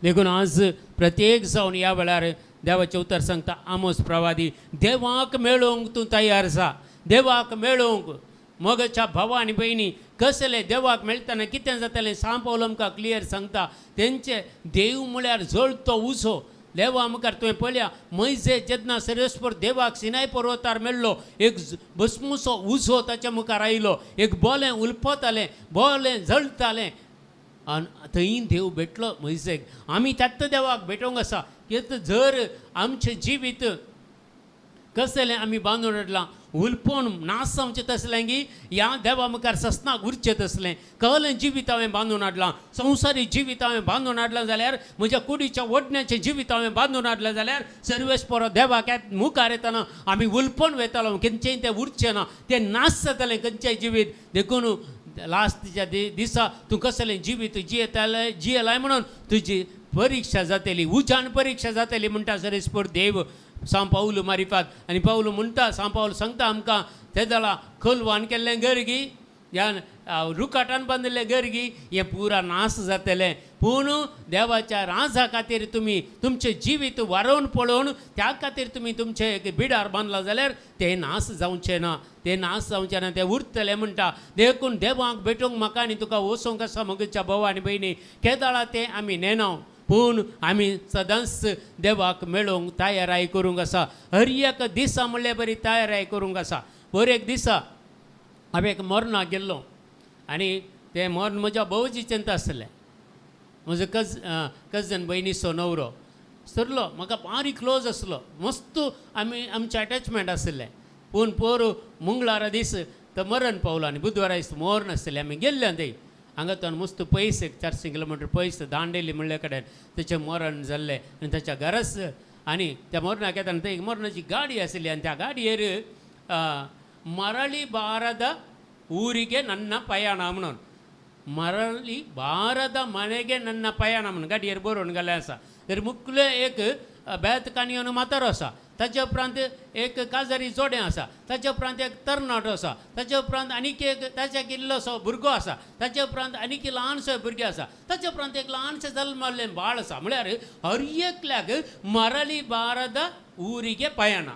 देखून आज प्रत्येक जावन ह्या वेळार देवाचें उतर सांगता आमोस प्रवादी, देवाक मेळोवंक तूं तयार जा, देवाक मेळोवंक. मगच्या भावा आनी भयणी कसले देवाक मेळटना कितें जातलें सांव पावल आमकां क्लियर सांगता. तेंचे देव म्हळ्यार जळतो उजो. देवा मुखार तुवें पळया, मैजे जेन्ना सरेस्पर देवाक सिनाय पर्वतार मेळ्ळो, एक भस्मुसो उजो ताच्या मुखार आयलो, एक बोलें उलपतालें, बोलें जळतालें आनी थंय देव भेटलो मैजेक. आमी त्याच देवाक भेटोवंक आसा. कित्याक जर आमचें जिवीत कसलें आमी बांदून हाडलां उलपोवन नास जावचें तसलें की ह्या देवा मुखार ससनाक उरचें तसलें कहलें जिवीत हांवें बांदून हाडलां, संवसारी जिवीत हांवें बांदून हाडलां जाल्यार म्हज्या कुडीच्या ओडण्याचें जिवीत हांवें बांदून हाडलें जाल्यार सर्वेस्परो देवाक मुखार येतना आमी उलपोवन वेतालो, खंयचेंय तें उरचें ना, तें नास जातलें खंयचेंय जिवीत. देखून लास्टच्या दिसा तूं कसलें जिवीत जियेतालें जियेलाय म्हणून तुजी परिक्षा जातली, उज्यान परीक्षा जातली म्हणटा सर्वेस्पर देव सांव पावलू मारिफात. आनी पावलू म्हणटा, सांव पावल सांगता आमकां, ते जाल्यार खोलवान केल्लें घर गी ह्या रुकाटान बांदिल्लें गरगी हें पुरा नाश जातलें. पूण देवाच्या राजा खातीर तुमी तुमचें जिवीत वारोवन पळोवन त्या खातीर तुमी तुमचें एक बिडार बांदलां जाल्यार तें नाश जावचें ना, तें नाश जावचें ना, तें उरतलें म्हणटा. देखून देवाक भेटूंक म्हाका आनी तुका वचूंक आसा म्हगेच्या भाव आनी भयणी. केदाळा तें आमी नेणाव, पूण आमी सदांच देवाक मेळोवंक तयाराय करूंक आसा. हर एक दिसा म्हणल्यार बरी तयाराय करूंक आसा. बर एक दिसा हांवें एक मरणाक गेल्लो आनी तें मर्ण म्हज्या भावजीचें आसलें. म्हजो कजन भयणीचो न्हवरो सरलो, म्हाका बारीक क्लोज आसलो, मस्त आमी आमचें अटॅचमेंट आशिल्लें. पूण पोर मंगळारा दीस तो मरण पावलो आनी बुधवारा दीस मरण आसलें. आमी गेल्ले थंय हांगा तो मस्त पयस एक 400 किलोमिटर पयस दांडेली म्हणल्या कडेन तेचें मरण जाल्लें आनी ताच्या घराच. आनी त्या मरणाक येताना थंय एक मरणाची गाडी आशिल्ली आनी त्या गाडयेर मरळी बाರದ ಊರಿಗೆ ನನ್ನ ಪಯಣ म्हणून, ಮರಳಿ ಬಾರದ ಮನೆಗೆ ನನ್ನ ಪಯಣ म्हणून गाडयेर बरोवन गेल्लें आसा. तर मुखले एक बेत काणयोन म्हातारो आसा, ताच्या उपरांत एक काजारी जोडें आसा, ताच्या उपरांत एक तरणाटो आसा, ताच्या उपरांत आनीक एक ताच्या इल्लोसो भुरगो आसा, ताच्या उपरांत आनीक ल्हानसो भुरगें आसा, ताच्या उपरांत एक ल्हानशें जल्मल्लें बाळ आसा. म्हळ्यार हर एकल्याक मरळी बाರದ ಊರಿಗೆ ಪಯಣ,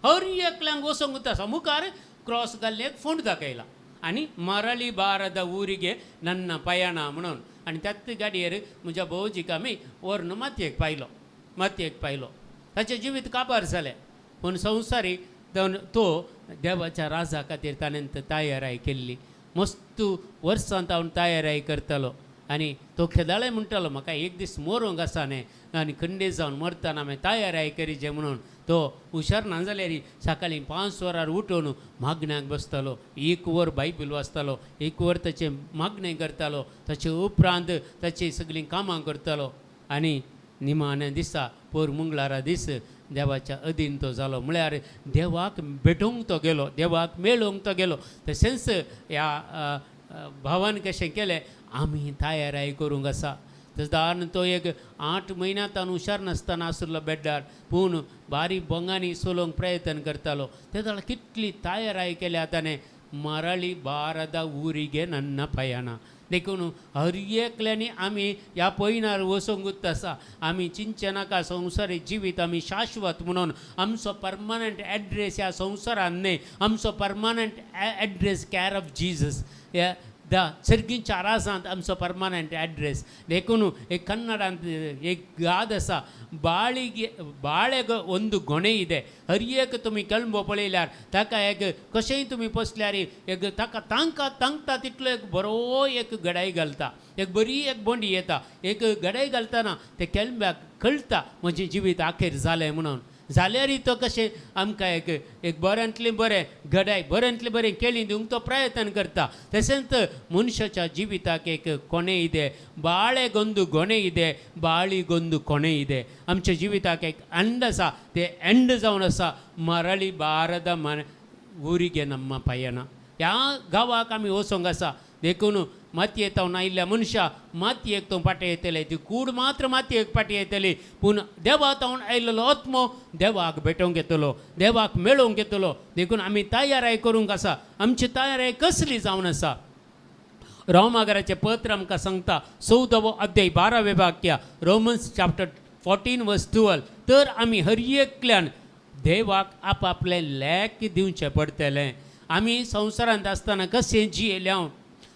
हर एकल्यांक वचोंक आसा. मुखार क्रॉस घाल्लें एक फोंड दाखयला आनी मरळी बाರದ ಊರಿಗೆ ನನ್ನ ಪಯಣ म्हणून. आनी त्याच गाडयेर म्हज्या भावजीक आमी व्हरून मातयेक पायलो, मातयेक पायलो. ताचें जिवीत काबार जालें, पूण संवसारी तो देवाच्या राजा खातीर ताणें तयाराय केल्ली. मस्त वर्सां तावन तयाराय करतालो आनी तो खेदाळे म्हणटालो म्हाका एक दीस मरूंक आसा न्ही आनी खंडे जावन मरतना हांवें तयाराय करीचे म्हणून. तो हुशार ना जाल्यार सकाळीं 5 वरार उठून मागण्याक बसतालो, 1 वर बायबल वाचतालो, 1 वर ताचें मागणें करतालो, ताचे उपरांत ताची सगळीं कामां करतालो. आनी निमाण्या दिसा पोर मंगळारा दीस देवाच्या अधीन तो जालो, म्हळ्यार देवाक भेटूंक तो गेलो, देवाक मेळोवंक तो गेलो. तशेंच ह्या भावान कशें केलें आमी तयाराय करूंक आसा. तशें तो एक 8 म्हयन्या तावन हुशार नासतना आशिल्लो बेड्डार, पूण बारीक बोंगांनी चलोवंक प्रयत्न करतालो. ते जाल्यार कितली तयाराय केल्या ताणें. मरळी बाರದ ಊರಿಗೆ ನನ್ನ ಪಯಣ. देखून हर एकल्यांनी आमी ह्या पयणार वचोंकूच आसा. आमी चिंतचे नाका संवसारी जिवीत आमी शाश्वत म्हणून. आमचो परमनंट एड्रेस ह्या संवसारान न्हय, आमचो permanent address care of Jesus ह्या the सर्गीच्या राजांत आमचो परमनंट एड्रेस. देखून एक कन्नडांत एक गाद आसा, बाळिगे बाळेग ಒಂದು ಗೊಣೆ ಇದೆ. हर एक तुमी कळंबो पळयल्यार ताका एक कशेंय तुमी पोसल्यार एक ताका तांकां तांकता तितलो एक बरो एक गडाय घालता, एक बरी एक बोंडी येता. एक गडाय घालतना ते केळंब्याक कळटा म्हजें जिवीत आखेर जालें म्हणून. जाल्यारय तो कशें आमकां एक एक बऱ्यांतलें बरें गडाय बऱ्यांतलें बरें केळी दिवंक तो प्रयत्न करता. तशेंच मनशाच्या जिविताक एक कोणे ಇದೆ, ಬಾಳೆಗೊಂದು ಗೊಣೆ ಇದೆ, ಬಾಳಿಗೊಂದು ಕೊನೆ ಇದೆ. आमच्या जिविताक एक एंड आसा, ते एंड जावन आसा मरळी बाರದ मने ಊರಿಗೆ ನಮ್ಮ ಪಯಣ. ह्या गांवाक आमी वचोंक आसा. देखून मातयेक तावन आयिल्ल्या मनशा मातयेक तो फाटीं येतले, ती कूड मात्र मातयेक फाटीं येतली, पूण देवा तावन आयिल्लो आत्मो देवाक भेटोवंक येतलो, देवाक मेळोवंक येतलो. देखून आमी तयाराय करूंक आसा. आमची तयाराय कसली जावन आसा? रोमागराचें पत्र आमकां सांगता 14वो अध्याय 12वें वाक्य, रोमन्स चॅप्टर 14 वर्स 12. तर आमी हर एकल्यान देवाक आपआपलें लेख दिवचें पडटलें. आमी संवसारांत आसतना कशें जियेल्या,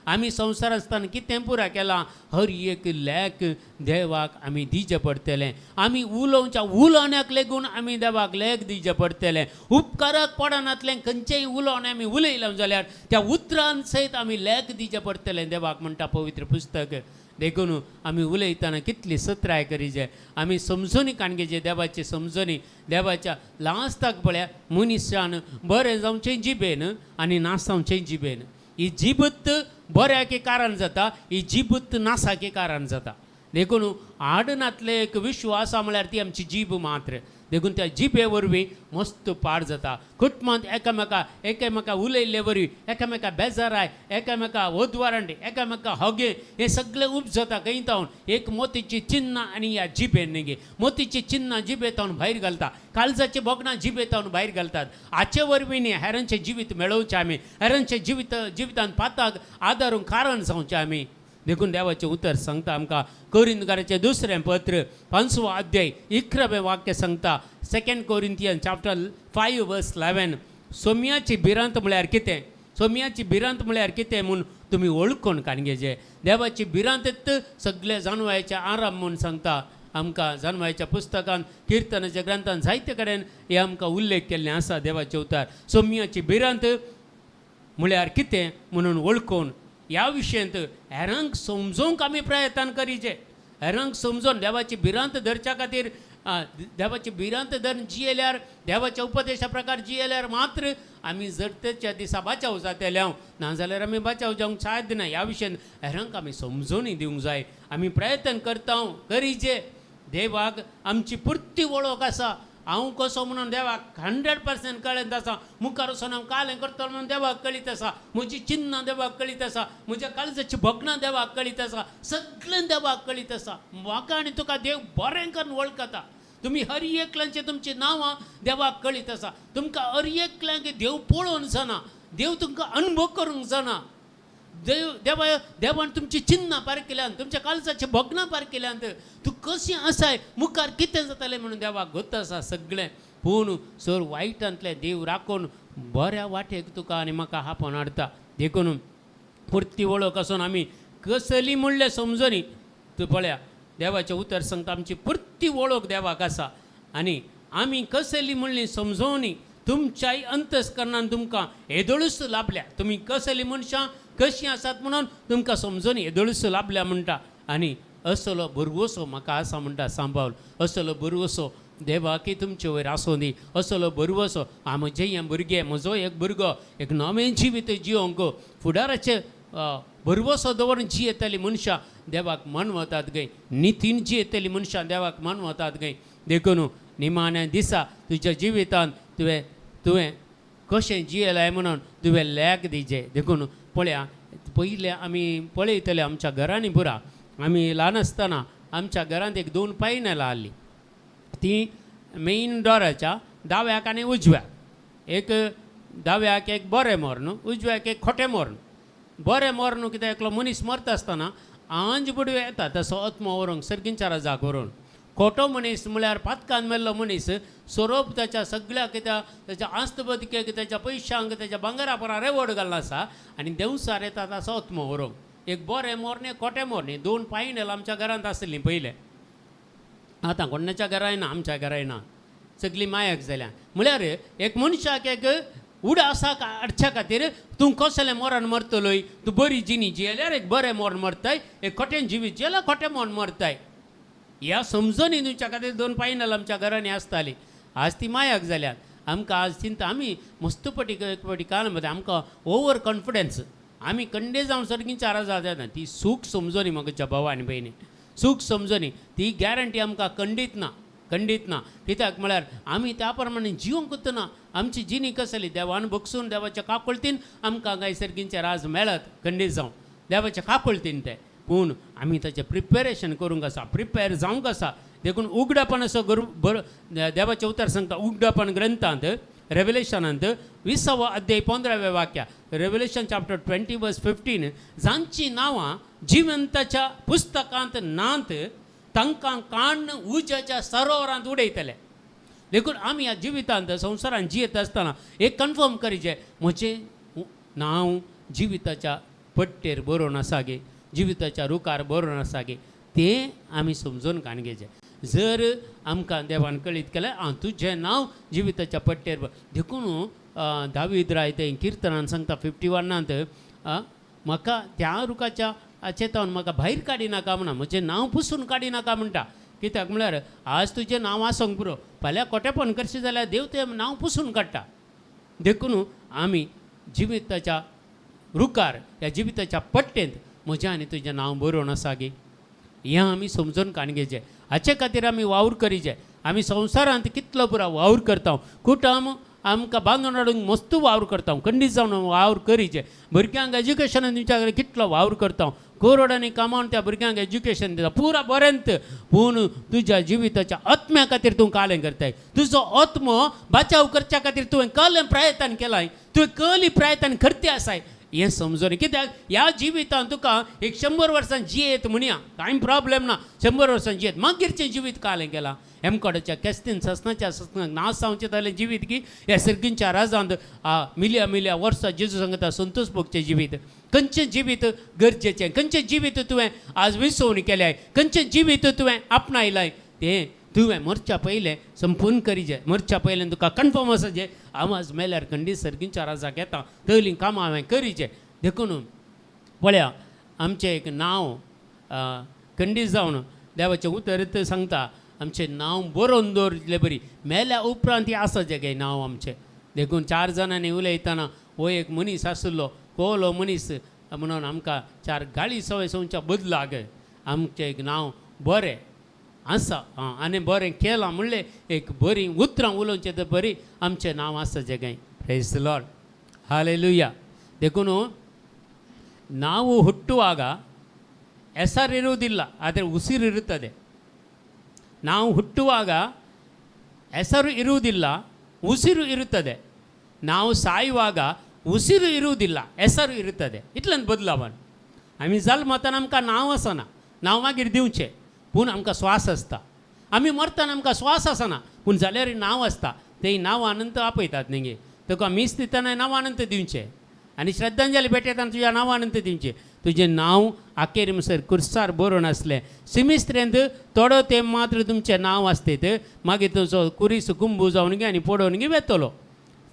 आमी संवसार आसतना कितें पुरा केलां, हर एक लेख देवाक आमी दिवचें पडटलें. आमी उलोवच्या उलोवण्याक लेगून आमी देवाक लेख दिवचें पडटलें. उपकाराक पडनातलें खंयचेंय उलोवणें आमी उलयलें जाल्यार त्या उतरान सयत आमी लेख दिवचें पडटलें देवाक म्हणटा पवित्र पुस्तक. देखून आमी उलयतना कितली सत्राय करीजे, आमी समजूनी काणगेचे देवाची समजणी देवाच्या लास्टाक पळया मनीसान बरें जावचें जिबेन आनी नास जावचें जिबेन. ही जिबत बऱ्याके कारण जाता, ही जिबत नासाके कारण जाता. देखून आडनातलें एक विश्वास म्हळ्यार ती आमची जीब मात्र. देखून त्या जिबे वरवीं मस्त पाड जाता. कुटुंबांत एकामेका एकामेका उलयल्ले वरवीं एकामेका बेजाराय, एकामेका ओदवारंट, एकामेका होगे, हें सगळें उपजता खंय तावन एक मोतीची चिन्नां आनी ह्या जिबेन न्ही, मोतीची चिन्नां जिबे तावन भायर घालता, काळजाची भोगणां जिबे तावन भायर घालतात. हाचे वरवीं न्ही हेरांचें जिवीत मेळोवचें आमी, हेरांचें जिवितान पाताक आदारूंक कारण जावचें आमी. देखून देवाचें उतर सांगता आमकां कोरिंतकाराचें दुसरें पत्र 5वो अध्याय 11वें वाक्य सांगता, 2 कोरिंथियन चॅप्टर 5 वर्स 11, सोम्याची भिरांत म्हळ्यार कितें, सोम्याची भिरांत म्हळ्यार कितें म्हूण तुमी वळखून काणगेचे. देवाची भिरांत सगळे जानवायचे आराम म्हूण सांगता आमकां. जानवायच्या पुस्तकान, किर्तनाच्या ग्रंथान जायते कडेन हे आमकां उल्लेख केल्ले आसा देवाचें उतर. सोम्याची भिरांत म्हळ्यार कितें म्हणून वळखून ह्या विशयांत हेरांक समजोवंक आमी प्रयत्न करीचे. हेरांक समजोवन देवाची भिरांत धरच्या खातीर, देवाची भिरांत धरून जियेल्यार, देवाच्या उपदेशा प्रकार जियेल्यार मात्र आमी जरतेच्या दिसा बाचाव जातले हांव, नाजाल्यार आमी बाचाव जावंक साध्य ना. ह्या विशयान हेरांक आमी समजोवनूय दिवंक जाय. आमी प्रयत्न करता करीचे. देवाक आमची पुर्ती वळख आसा. हांव कसो म्हणून देवाक 100% कळत आसा. मुखार वचून हांव कालें करतलो म्हणून देवाक कळीत आसा. म्हजी चिन्नां देवाक कळीत आसा, म्हज्या काळजाची भोगणां देवाक कळीत आसा, सगळें देवाक कळीत आसा. म्हाका आनी तुका देव बरें करून वळखता. तुमी हर एकल्यांचे तुमची नांवां देवाक कळीत आसा. तुमकां हर एकल्यांक देव पळोवन जाणा, देव तुमकां अनुभव करूंक जाणा. देव देवा देवान तुमची चिन्नां पार केल्यान, तुमच्या काळजाची भोगणां पार केल्यान, तूं कशी आसाय, मुखार कितें जातलें म्हणून देवाक गोत आसा सगळें. पूण सर वायटांतलें देव राखून बऱ्या वाटेक तुका आनी म्हाका आपोवन हाडटा. देखून पुर्ती वळख आसून आमी कसली म्हणलें समजनी. तूं पळया देवाचें उतर सांगता आमची पुर्ती वळख देवाक आसा आनी आमी कसली म्हणली समजोवनी. तुमच्याय अंतस्करणान तुमकां येदोळूच लाभल्या. तुमी कसली मनशां कशीं आसात म्हणून तुमकां समजून येदोळूच लाभल्या म्हणटा. आनी असलो भरवसो म्हाका आसा म्हणटा सांबावल. असलो भरवसो देवाकी तुमचे वयर आसूं दी. असलो भरवसो आ म्हजें हें भुरगें, म्हजो एक भुरगो एक नवें जिवीत जिवंक फुडाराचें भरवसो दवरून जियेतली मनशां देवाक मानवतात गय, नितीन जियेतली मनशां देवाक मानवतात गय. देखून निमाण्या दिसा तुज्या जिवितांत तुवें तुवें कशें जियेलाय म्हणून तुवें लेख दिजे. देखून पळया पयलें आमी पळयतले आमच्या घरांनी पुरा आमी ल्हान आसतना आमच्या घरांत एक 2 पायनेलां आहलीं. ती मेन डोराच्या दाव्याक आनी उजव्याक, एक दाव्याक एक बरें मोर्न, उजव्याक एक खोटें मोर्न. बरें मोर्न कितें एकलो मनीस मरता आसतना आंज बुडवे येता तसो आत्मो व्हरूंक सर्गींच्या राजाक व्हरून. खोटो मनीस म्हळ्यार पातकान मेल्लो मनीस सोरोप ताच्या सगळ्या कित्या ताच्या आस्त बदकेक, ताच्या पयशांक, ताच्या भांगरा परा रेवड घाल्लो आसा आनी देवसार येता ताचो आत्मो व्हरूंक. एक बरें मोर्न, एक खोटें मोर्न, 2 पायनेल आमच्या घरांत आसलीं पयलें. आतां कोणाच्या घराय ना, आमच्या घराय ना, सगळीं मायक जाल्या. म्हळ्यार एक मनशाक एक उडासाक हाडच्या खातीर तूं कसलें मरण मरतलोय. तूं बरी जिणी जियेल्यार एक बरें मरण मरताय, एक खोटें जिवीत जियेल्यार खोटें मरण मरताय. ह्या समजणी दिवच्या खातीर 2 पायनेल आमच्या घरांनी आसतालीं. आज ती मायक जाल्यात. आमकां आज चिंता आमी मस्तपटी एक फावटी काल आमकां ओवर कॉन्फिडन्स, आमी कंडे जावन सर्गींच्या राजा जाता. ती सूख समजणी म्हज्या भावा आनी भयणी, सूख समजणी ती गॅरंटी आमकां खंडीत ना, खंडीत ना. कित्याक म्हळ्यार आमी त्या प्रमाणे जिवंकूच ना. आमची जिणी कसली देवान बगसून देवाच्या काकुळतीन आमकां काय सर्गींचें राज मेळत खंडीत जावं देवाच्या काकुळतीन तें. पूण आमी ताचें प्रिपेरेशन करूंक आसा, प्रिपेर जावंक आसा. देखून उगडापण असो देवाचें उतर सांगता उगडापण ग्रंथांत रेवलेशनांत 20वो अध्याय 15व्या वाक्या, रेवलेशन चॅप्टर 20 वर्स 15, जांची नांवां जिवंताच्या पुस्तकांत नात तांकां काण्ण उज्याच्या सरोवरांत उडयतले. देखून आमी ह्या जिवितांत संवसारांत जियेत आसतना एक कन्फर्म करीचें म्हजें नांव जिविताच्या पट्टेर बरोवन आसा गे, जिविताच्या रुखार बरोवन आसा गे, तें आमी समजून काण घेवचें. जर आमकां देवान कळीत केलें आं तुजें नांव जिविताच्या पट्टेर, देखून दावीद राय तें किर्तनान सांगता 51 म्हाका त्या रुखाच्या चेतावन म्हाका भायर काडिनाका म्हणा, म्हजें नांव पुसून काडिनाका म्हणटा. कित्याक म्हळ्यार आज तुजें नांव आसूंक पुरो, फाल्यां खोटेपण करशी जाल्यार देव तें नांव पुसून काडटा. देखून आमी जिविताच्या रुखार ह्या जिविताच्या पट्टेंत म्हजें आनी तुजें नांव बरोवन आसा गे, हें आमी समजून काण घेवचें. हाचे खातीर आमी वावर करीचे. आमी संवसारांत कितलो पुरा वावर करता, कुटुंब आमकां बांदून हाडूंक मस्त वावर करता, खंडीत जावन वावर करीचे, भुरग्यांक एज्युकेशन दिवच्या खातीर कितलो वावर करता, करोडांनी कमावन त्या भुरग्यांक एज्युकेशन दिता पुरा बरेंत, पूण तुज्या जिविताच्या आत्म्या खातीर तूं कालें करताय. तुजो आत्मो बचाव करच्या खातीर तुवें कलें प्रयत्न केलाय, तुवें कली प्रयत्न करते आसाय हें समजून. कित्याक ह्या जिवितान तुका एक 100 वर्सां जियेत म्हणया, कांय प्रॉब्लेम ना, 100 वर्सां जियेत, मागीरचें जिवीत कालें केलां हेमकोडाच्या केस्तीन ससनाच्या ससनाक नाश जावचें जालें जिवीत की ह्या सर्गींच्या राजांत मिल्या मिल्या वर्सां जेजू सांगता संतोष भोगचें जिवीत. खंयचें जिवीत गरजेचें, खंयचें जिवीत तुवें आज विसवणी केल्याय, खंयचें जिवीत तुवें आपणायलाय तें तुवें मरच्या पयलें संपूर्ण करीजे. मरच्या पयलें तुका कन्फर्म आसा जे हांव आज मेल्यार खंडीत सर्गींच्या राजाक येता, तयलीं कामां हांवें करीचे. देखून पळया आमचें एक नांव खंडीत जावन देवाचें उतर सांगता, आमचें नांव बरोवन दवरिल्लें बरी, मेल्या उपरांत ती आसा जें काय नांव आमचें. देखून 4 जाणांनी उलयतना हो एक मनीस आशिल्लो, कोलो मनीस म्हणून आमकां 4 गाळी सवय सवच्या बदलाक आमचें एक नांव बरें आसा आनी बरें केलां म्हणलें एक बरीं उतरां उलोवचें तर बरी आमचें नांव आसा जें काय. Praise the Lord, hallelujah. देखून ನಾವು ಹುಟ್ಟುವಾಗ ಹೆಸರಿರುವುದಿಲ್ಲ, ಆದರೆ ಉಸಿರಿರುತ್ತದೆ. ನಾವು ಹುಟ್ಟುವಾಗ ಹೆಸರು ಇರುವುದಿಲ್ಲ, ಉಸಿರು ಇರುತ್ತದೆ. ನಾವು ಸಾಯುವಾಗ ಉಸಿರು ಇರುವುದಿಲ್ಲ, ಹೆಸರು ಇರುತ್ತದೆ. इतल्यान बदलावण. आमी जल्मतना आमकां नांव आसना, नांव मागीर दिवचें, पूण आमकां स्वास आसता. आमी मरतना आमकां स्वास आसना, पूण जाल्यार नांव आसता, तें नांव अनंत आपयतात न्ही. तुका मीस दितना नांव अनंत दिवचें आनी श्रद्धांजली भेटयतना तुज्या नांव अनंत दिवचें. तुजें नांव आखेर म्हणसर कुर्सार बरोवन आसलें सिमिस्त्रेंत थोडो तेंप मात्र तुमचें नांव आसतेत, मागीर तुजो कुरीस कुंबू जावन गे आनी पडोवन गे वेतलो.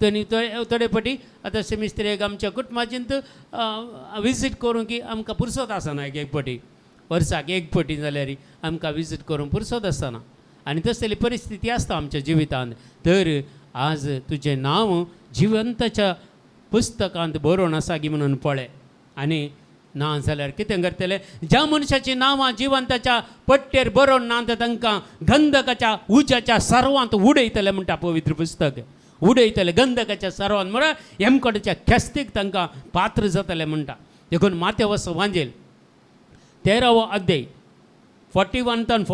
आनी थोडे फावटी आतां सिमिस्त्रेक आमच्या कुटुंबाचेंत विजीट करूंक की आमकां पुरसत आसना, एक एक फावटी वर्साक एक फावटी जाल्यार आमकां विजीट करूंक पुरसत आसना आनी तसली परिस्थिती आसता आमच्या जिवितांत. तर आज तुजें नांव जिवंताच्या पुस्तकांत बरोवन आसा गी म्हणून पळय, आनी ना जाल्यार कितें करतले? ज्या मनशाचीं नांवां जिवंताच्या पट्टेर बरोवन ना तर तांकां गंधकाच्या उज्याच्या सर्वांत उडयतले म्हणटा पवित्र पुस्तक. उडयतले गंधकाच्या सर्वांत म्हळ्यार हेमकोटाच्या ख्यास्तीक तांकां पात्र जातले म्हणटा. देखून माथ्यावस वांजेल 13वो अध्याय 41 तान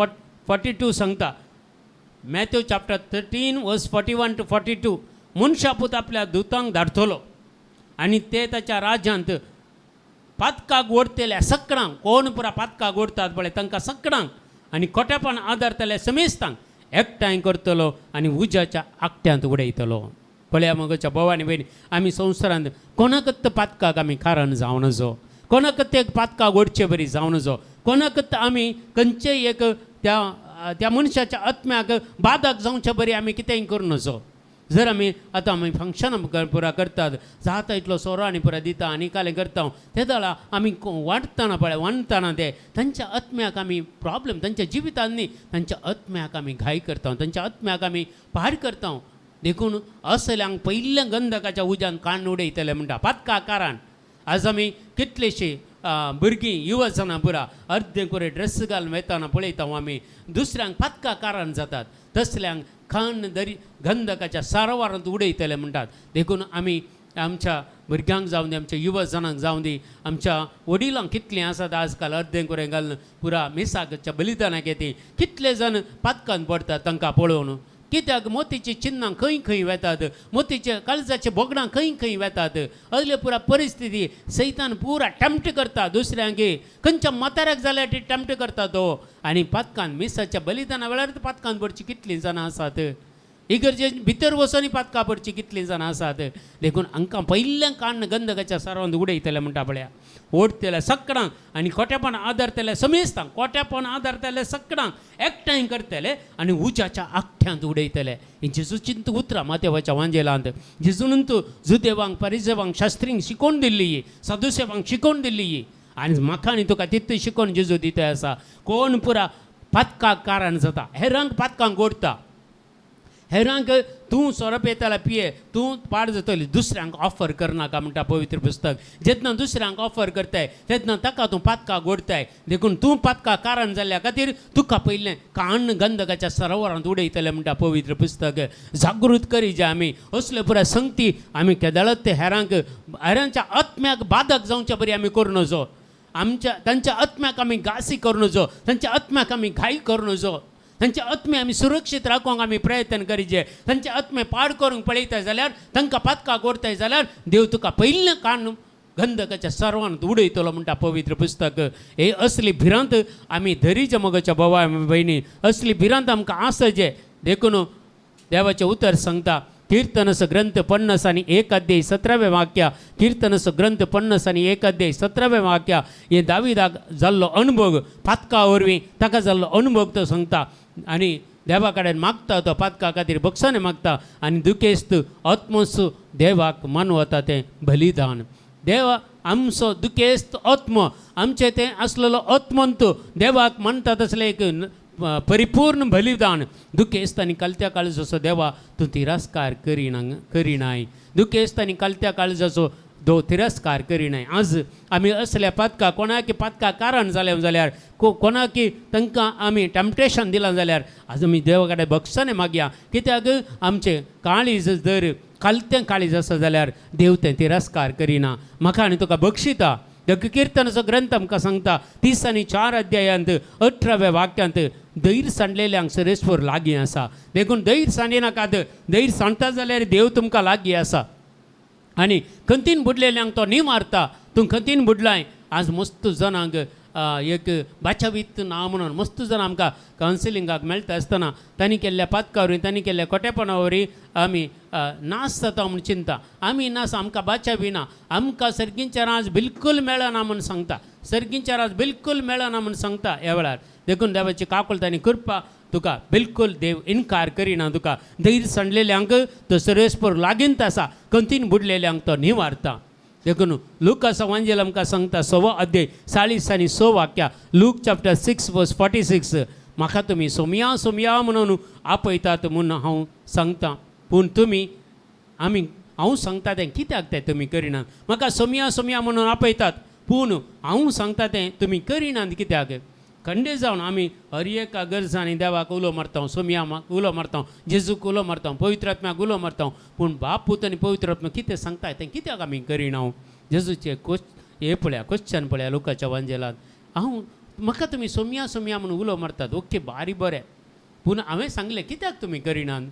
42 सांगता, मॅथ्यू चॅप्टर 13 वर्स 41 टू 42, मनशापूत आपल्या दुतांक धाडटलो आनी ते ताच्या राज्यांत पातकाक ओडतले सकडांक, कोण पुरा पातकाक ओडतात पळय तांकां सकडांक आनी खोटेपण आदारतले समेस्तांक एकठांय करतलो आनी उज्याच्या आकट्यांत उडयतलो. पळया मगोच्या भोव आनी भयणी, आमी संवसारांत कोणाकच पातकाक आमी कारण जावं नजो, कोणाकच एक पातकाक ओडचे बरी जावं नजो, कोणाकच आमी खंयचेय एक त्या त्या मनशाच्या आत्म्याक बादक जावचे बरी आमी कितेंय करूं नजो. जर आमी आतां आमी फंक्शनां पुरा करतात, जाता इतलो सोरो आनी पुरा दिता आनी कालें करता, ते वेळार आमी वांटतना पळय वांटतना ते तांच्या आत्म्याक आमी प्रॉब्लम, तांच्या जिवितांत न्ही, तांच्या आत्म्याक आमी घाय करता, तांच्या आत्म्याक आमी पाड करता. देखून असल्यांक पयल्या गंधकाच्या उज्यान काण उडयतले म्हणटा पातका कारण. आज आमी कितलेशीं भुरगीं युवजनां पुरा अर्दें कुरे ड्रेस घालून वेतना पळयता आमी, दुसऱ्यांक पातका कारण जातात, तसल्यांक खाण दरी गंधकाच्या सारवारांत उडयतले म्हणटात. देखून आमी आमच्या भुरग्यांक जावं दी, आमच्या युवजनांक जावं दी, आमच्या वडिलांक कितलीं आसात आजकाल अर्दें कुरें घालून पुरा मिसाच्या बलिदानाक येती, कितले जाण पातकान पडटात तांकां पळोवन. कित्याक मोतीची चिन्नां खंय खंय वेतात, मोतीचे काळजाचे बोगडां खंय खंय वेतात, असले पुरा परिस्थिती सैतान पुरा टेम्प्ट करता दुसऱ्यांक, खंयच्या म्हाताऱ्याक जाल्यार ती टेम्प्ट करता तो. आनी पातकान मिसाच्या बलिदाना वेळार पातकान पडची कितलीं जाणां आसात, इगर्जे भितर वचून पातकां पडची कितलीं जाणां आसात. देखून हांकां पयल्यान काण्ण गंधकाच्या सारवांत उडयतले म्हणटा पळया, ओडतले सकडांक आनी खोटेपण आदारतले समेस्तांक, खोटेपण आदारतले सकडांक एकठांय करतले आनी उज्याच्या आकठ्यांत उडयतले. ही जेजूची उतरां मातेवाच्या वांजेलांत जेजून जुदेवांक परिजेवांक शास्त्रींक शिकोवन दिल्ली, सदुसेवांक शिकोवन दिल्ली, आनी म्हाका आनी तुका तितू शिकोवन जेजू दिता आसा. कोण पुरा पातकाक कारण जाता, हेरांक पातकांक ओडटा, हेरांक तूं सोरो पियेताला पिये, तूं पाड जातली, दुसऱ्यांक ऑफर करनाका म्हणटा पवित्र पुस्तक. जेन्ना दुसऱ्यांक ऑफर करताय तेन्ना ताका तूं पातका गोडताय. देखून तूं पातका कारण जाल्ल्या खातीर तुका पयलें काण गंधकाच्या सरोवरांत उडयतलें म्हणटा पवित्र पुस्तक. जागृत करी जे आमी असल्यो पुराय संगती आमी केदळत ते हेरांक, हेरांच्या आत्म्याक बाधक जावचे बरी आमी करूं नजो. आमच्या तांच्या आत्म्याक आमी घासी करूं नजो, तांच्या आत्म्याक आमी घाई करूं नजो. तांचे आत्मे आमी सुरक्षीत राखूंक आमी प्रयत्न करीचे. तांचे आत्मे पाड करूंक पळयता जाल्यार, तांकां पातकां करताय जाल्यार देव तुका पयलें काण गंधकाच्या सर्वांत उडयतलो म्हणटा पवित्र पुस्तक. हे असली भिरांत आमी धरीचे मगोच्या भावा भयणी, असली भिरांत आमकां आसचे. देखून देवाचें उतर सांगता कीर्तनस ग्रंथ 50 आनी 1 अध्याय 17वें वाक्य, कीर्तनस ग्रंथ 50 आनी 1 अध्याय 17वें वाक्य, हे दाविदाक जाल्लो अणभव पातका वरवीं ताका जाल्लो अणभव तो सांगता आनी देवा कडेन मागता, तो पातका खातीर बक्षाने मागता आनी दुखेस्त आत्मस देवाक मानवता तें बलिदान. देवा आमचो दुखेस्त आत्मो, आमचें तें आसलेलो आत्मंत देवाक मानता तसलें एक परिपूर्ण बलिदान. दुखेस्त आनी कलत्या काळजाचो देवा तूं तिरस्कार करिना, करिनाय. दुखेस्त आनी कलत्या काळजाचो दो तिरस्कार करिनाय. आज आमी असल्या पातका कोणाकी पातका कारण जालें जाल्यार, कोणाकी तांकां आमी टेम्पटेशन दिलां जाल्यार आज आमी देवा कडेन बक्षाने मागया. कित्याक आमचें काळीज जर कालतें काळीज आसा जाल्यार देव तें तिरस्कार करिना, म्हाका आनी तुका बक्षिता. देखून किर्तनाचो ग्रंथ आमकां सांगता 30 आनी 4 अध्यायांत 18व्या वाक्यांत धैर्य सांडलेल्यांक सरेस्वर लागीं आसा. देखून धैर्य सांडिनाकात, धैर्य सांडटा जाल्यार देव तुमकां लागीं आसा. आनी खंतीन बुडलेल्यांक तो न्ही मारता. तूं खंतीन बुडलाय. आज मस्त जणांक एक बाचावीत ना म्हणून मस्त जाणां आमकां कावन्सिलिंगाक मेळटा आसतना तांणी केल्ल्या पातका वरवीं, तांणी केल्ल्या खोटेपणा वरवीं आमी नाश जाता म्हूण चिंता. आमी नास, आमकां बाचावी ना, आमकां सर्गींचें राज बिलकूल मेळना म्हूण सांगता, सर्गींचें राज बिलकूल मेळना म्हूण सांगता ह्या वेळार. देखून देवाची काकुळट आनी कृपा तुका बिलकूल देव इनकार करिना. तुका धैर्य सांडलेल्यांक तो सरेस्पर लागींत आसा, खंतीन बुडलेल्यांक तो निवारता. देखून लुकास वांजेल आमकां सांगता 6 अध्याय 40 आनी 6 वाक्या, लूक चॅप्टर 6 वर्स 46, म्हाका तुमी सोमया सोमया म्हणून आपयतात म्हूण हांव सांगता, पूण तुमी आमी हांव सांगता तें कित्याक तें तुमी करिनात. म्हाका सोमया सोमया म्हणून आपयतात, पूण हांव सांगता तें तुमी करिनात कित्याक. खंडे जावन आमी हर एका गरजांनी देवाक उलो मारता, सोमया उलो मारता, जेजूक उलो मारता, पवित्र आत्म्याक उलो मारता, पूण बाप पूत आनी पवित्र आत्मा कितें सांगता तें कित्याक आमी करिना. जेजूचे हे पळया क्वेश्चन पळया लोकांच्या वांजेलान, हांव म्हाका तुमी सोमया सोमया म्हणून उलो मारतात, ओके बारी बरें, पूण हांवें सांगलें कित्याक तुमी करिनात.